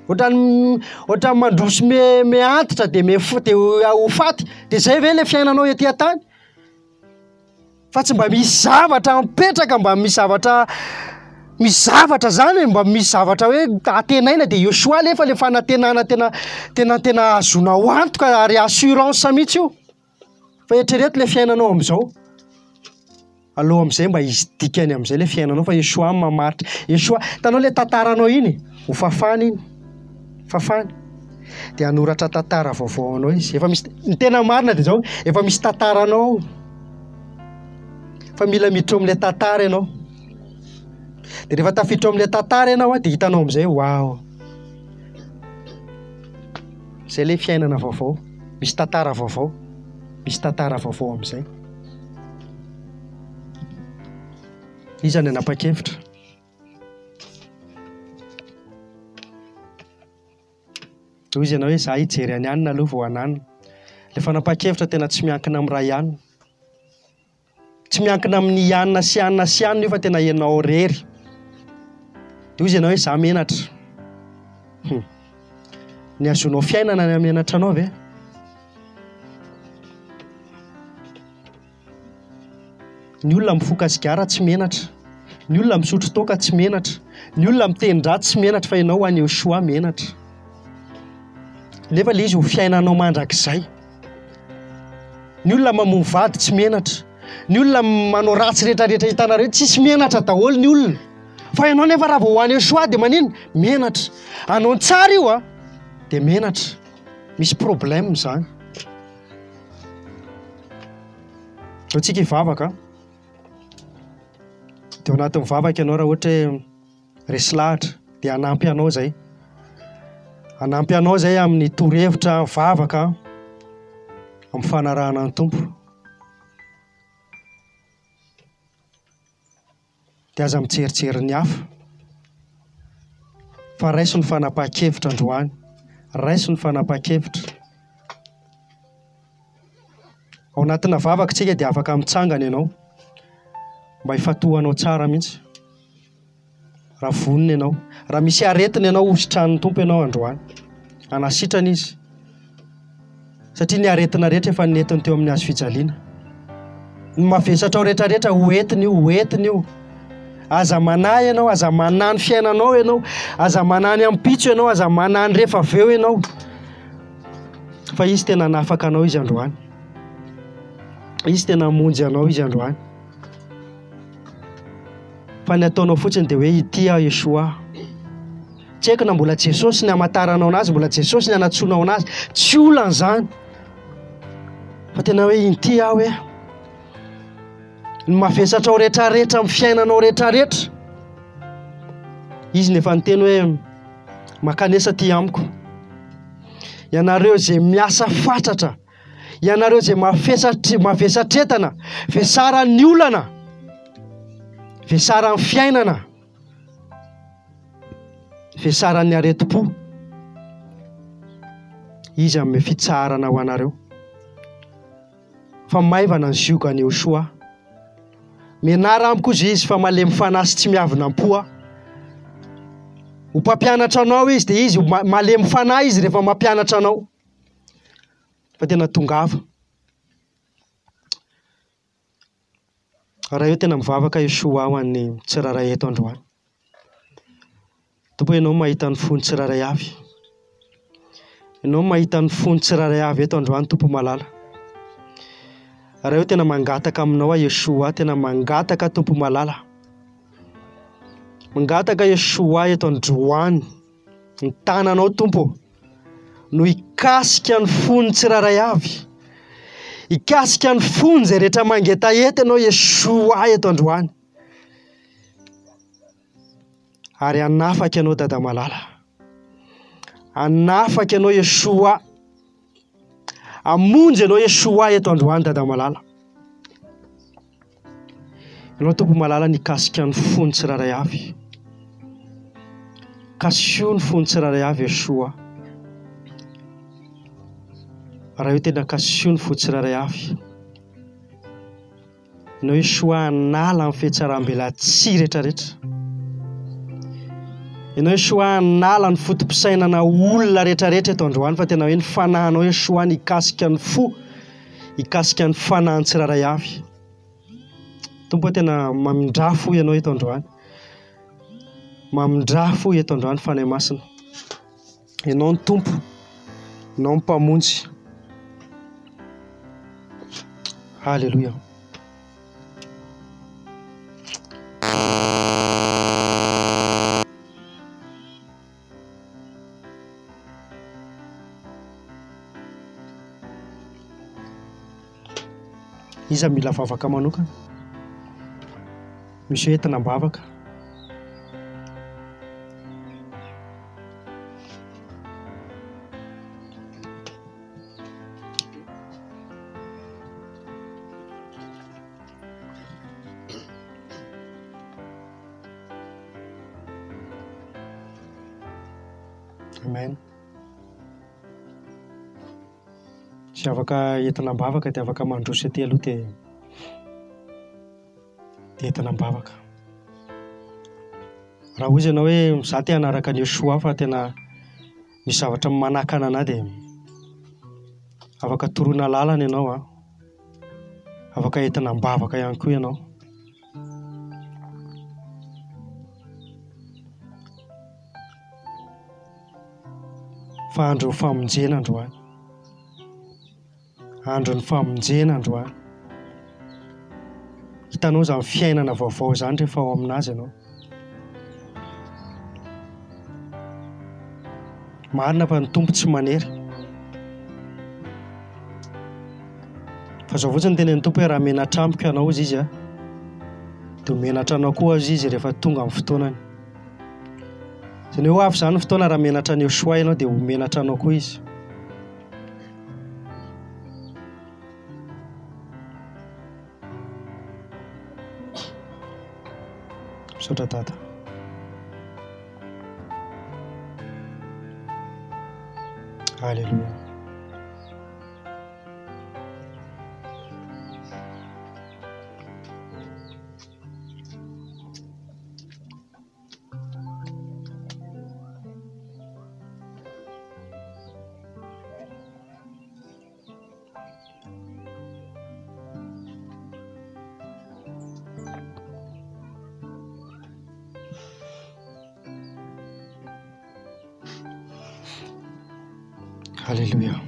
Ohatran'ny ohatran'ny mandroso me me antitra dia me dia ho faty dia izay ve le fiainanao ety an-tany? Fa tsy mba misy zavatra mipetraka, mba misy zavatra, misy zavatra zany e, mba misy zavatra hoe antenaina de Yeshua alefa le fanantenana tena tena tena ahazoanao antoka ary assurance mihitsy io. Fa eritrereto le fiainanao am'zao. Aleo am'zay mba hisy dikany am'zay le fiainanao fa Yeshua mamaritra. Yeshua, hitanao le tantaranao iny, ho fafany iny, fafany. Dia hanoratra tantara vaovao ho anao izy. Efa misy, ny tena marina dia zao, efa misy tantaranao ao. Fa mila miditra ao amin'ilay tantara ianao. Dia rehefa tafiditra ao amin'ilay tantara ianao dia hitanao amin'izay, waouh. Izay ilay fiainana vaovao. Misy tantara vaovao. Misy tantara vaovao amin'izay. Iza ny hanapa-kevitra? Hoy izy ianao hoe za hijery an'i anona aloha vao hananona. Ilay fanapahan-kevitra tena tsy miankina amin'ny ray anona. Tsy miankina amin'ny anona sy anona sy anona io fa tena ianao irery. Dia hoy izy ianao hoe za menatra. Hum. Ny hahazoanao fiainana ny hamenatra anao ve? Ny olona mifoka sigara tsy menatra, ny olona misotro toaka tsy menatra, ny olona miteny ratsy tsy menatra fa ianao ho an'i Yeshua menatra. Nefa ilay izy ho fiainanao mandrakizay. Ny olona mamono vady tsy menatra. Ny olona manao ratsy rehetrarehetra hitanareo tsisy menatra daholo ny olona. Fa ianao nefa raha vao ho any Yeshua dia manina? Menatra. Anao ny tsara io a, dia menatra. Misy problème izany. Ndao tsika hivavaka. Dia ao anatin'ny vavaka ianao raha ohatra hoe resy lahatra dia hanampy anao izay. Hanampy anao izay amin'ny torohevitra, vavaka, amin'ny fanarahana ny Tompo. Dia aza mijerijery ny hafa fa raiso ny fanapahan-kevitra androany. Raiso ny fanapahan-kevitra. Ao anatina vavaka isika dia afaka mitsangana ianao mba hifantohanao tsara mihitsy. Raha vonona ianao. Raha misy aretina ianao, hositranin'ny Tompo ianao androany. Hanasitrana Izy. Satria ny aretina rehetra efa nentiny teo amin'ny hazo fijaliana. Ny mavesatrao rehetra rehetra ho entiny io, ho entiny io. Aza manahy ianao, aza manahy ny fiainanao ianao, aza manahy ny ampitso ianao, aza manahy ny rehefa avy eo ianao. Fa Izy tena hanafaka anao Izy androany. Izy tena hamonjy anao Izy androany. Fa ny ataonao fotsiny dia hoe ity aho Yeshua. Tsy haiko na mbola Jesosy ny hamantaranao anazy, mbola Jesosy ny anantsoanao anazy. Tsy olana izany. Fa tena hoe inty aho hoe. Ny mavesatrao rehetrarehetra amin'ny fiainanao rehetrarehetra. Izy nefa niteny hoe makanesa aty amiko. Ianareo izay miasa fatratra Ianareo izay mafesatr mavesatretana, vesaran'ny olana, vesaran'ny fiainana, vesaran'ny aretim-po. Izy hanome fitsaharana ho anareo. Fa maivana ny ziogan'i Yehoshuah. Mianara amiko hozy izy fa malemy fanahy sy tsy miavona am-po aho. Ho mpampianatra anao izy dia izy malemy fanahy izy rehefa mampianatra anao. Fa tena tongava. Raha eo tena mivavaka Yeshua ho an'ny tsirairay eto androany. Tompo Ianao mahita ny fon'ny tsirairay avy. Ianao mahita ny fon'ny tsirairay avy eto androany Tompo malala. Raha eo tena mangataka aminao aho Yeshua, tena mangataka Tompo malala. Mangataka Yeshua eto androany. Ny tananao Tompo ô, no hikasika ny fon'ny tsirairay avy. Hikasika ny fony izay rehetra mangetaheta Ianao Yeshua eto androany. Ary hanafaka Ianao Dada malala. Hanafaka Ianao Yeshua. Hamonjy Ianao Yeshua eto androany Dada malala. Ianao Tompo malala nikasika ny fony tsirairay avy. Kasio ny fony tsirairay avy Yeshua. Raha io tena kasio ny fo tsirairay avy. Ianao Yeshua hanala ny fihatsaram-belatsihy rehetrarehetra. Ianao Yeshua hanala ny foto-pisainana olona rehetrarehetra eto androany fa tena hoe ny fanahinao Yeshua nikasika ny fo, hikasika ny fanahin'ny tsirairay avy. Tompo ô tena mamindrà fo Ianao eto androany. Mamindrà fo eto androany Fanahy Masina. Ianao ny Tompo, Ianao ny Mpamonjy. Haleloia. Iza mila vavaka manokana? Misy hoe entina am-bavaka. Amen. Tsy afaka entina am-bavaka dia afaka mandroso aty aloha dia dia entina am-bavaka. Raha hozy ianao hoe izaho te hanaraka an'i Yeshua fa tena misy zavatra manakana anà dia afaka toroina lalana ianao an, afaka entina am-bavaka ihany koa ianao. Fa andron'ny famonjena androany. Andron'ny famonjena androany. Hitanao izany fiainana vaovao izany rehefa ao aminazy ianao. Marina fa ny Tompo tsy manery. Fa izao fotsiny no tenenin'ny Tompo hoe raha menatra amiko ianao hozy izy a, dia ho menatra anao koa hozy izy rehefa tonga ny fotoanany. Izany hoe ho avy izany ny fotoana raha menatra an'i Yeshua ianao dia ho menatra anao koa izy. Misaotra Dada. Alléluia. Alléluia.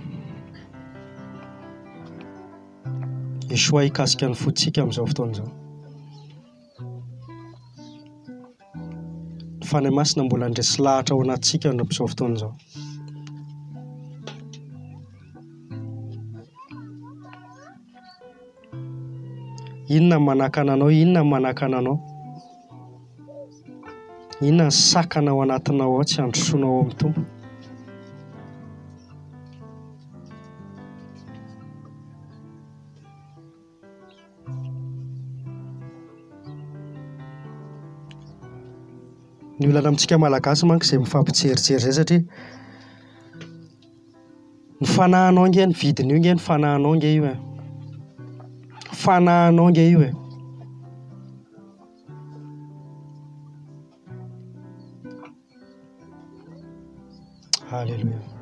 Yeshua hikasika ny fontsika amin'izao fotoana izao. Ny Fanahy Masina mbola handresy lahatra ao anatintsika amin'izao fotoana izao. Inona no manakana anao? Inona no manakana anao? Inona ny sakana ao anatinao ao tsy handrosoanao ao amin'ny Tompo? Ny olana amintsika Malagasy manko izay mifampijerijery izay satria ny fanahinao ange ny vidin'io ange ny fanahinao ange io e. Fanahinao ange io e. Alléluia.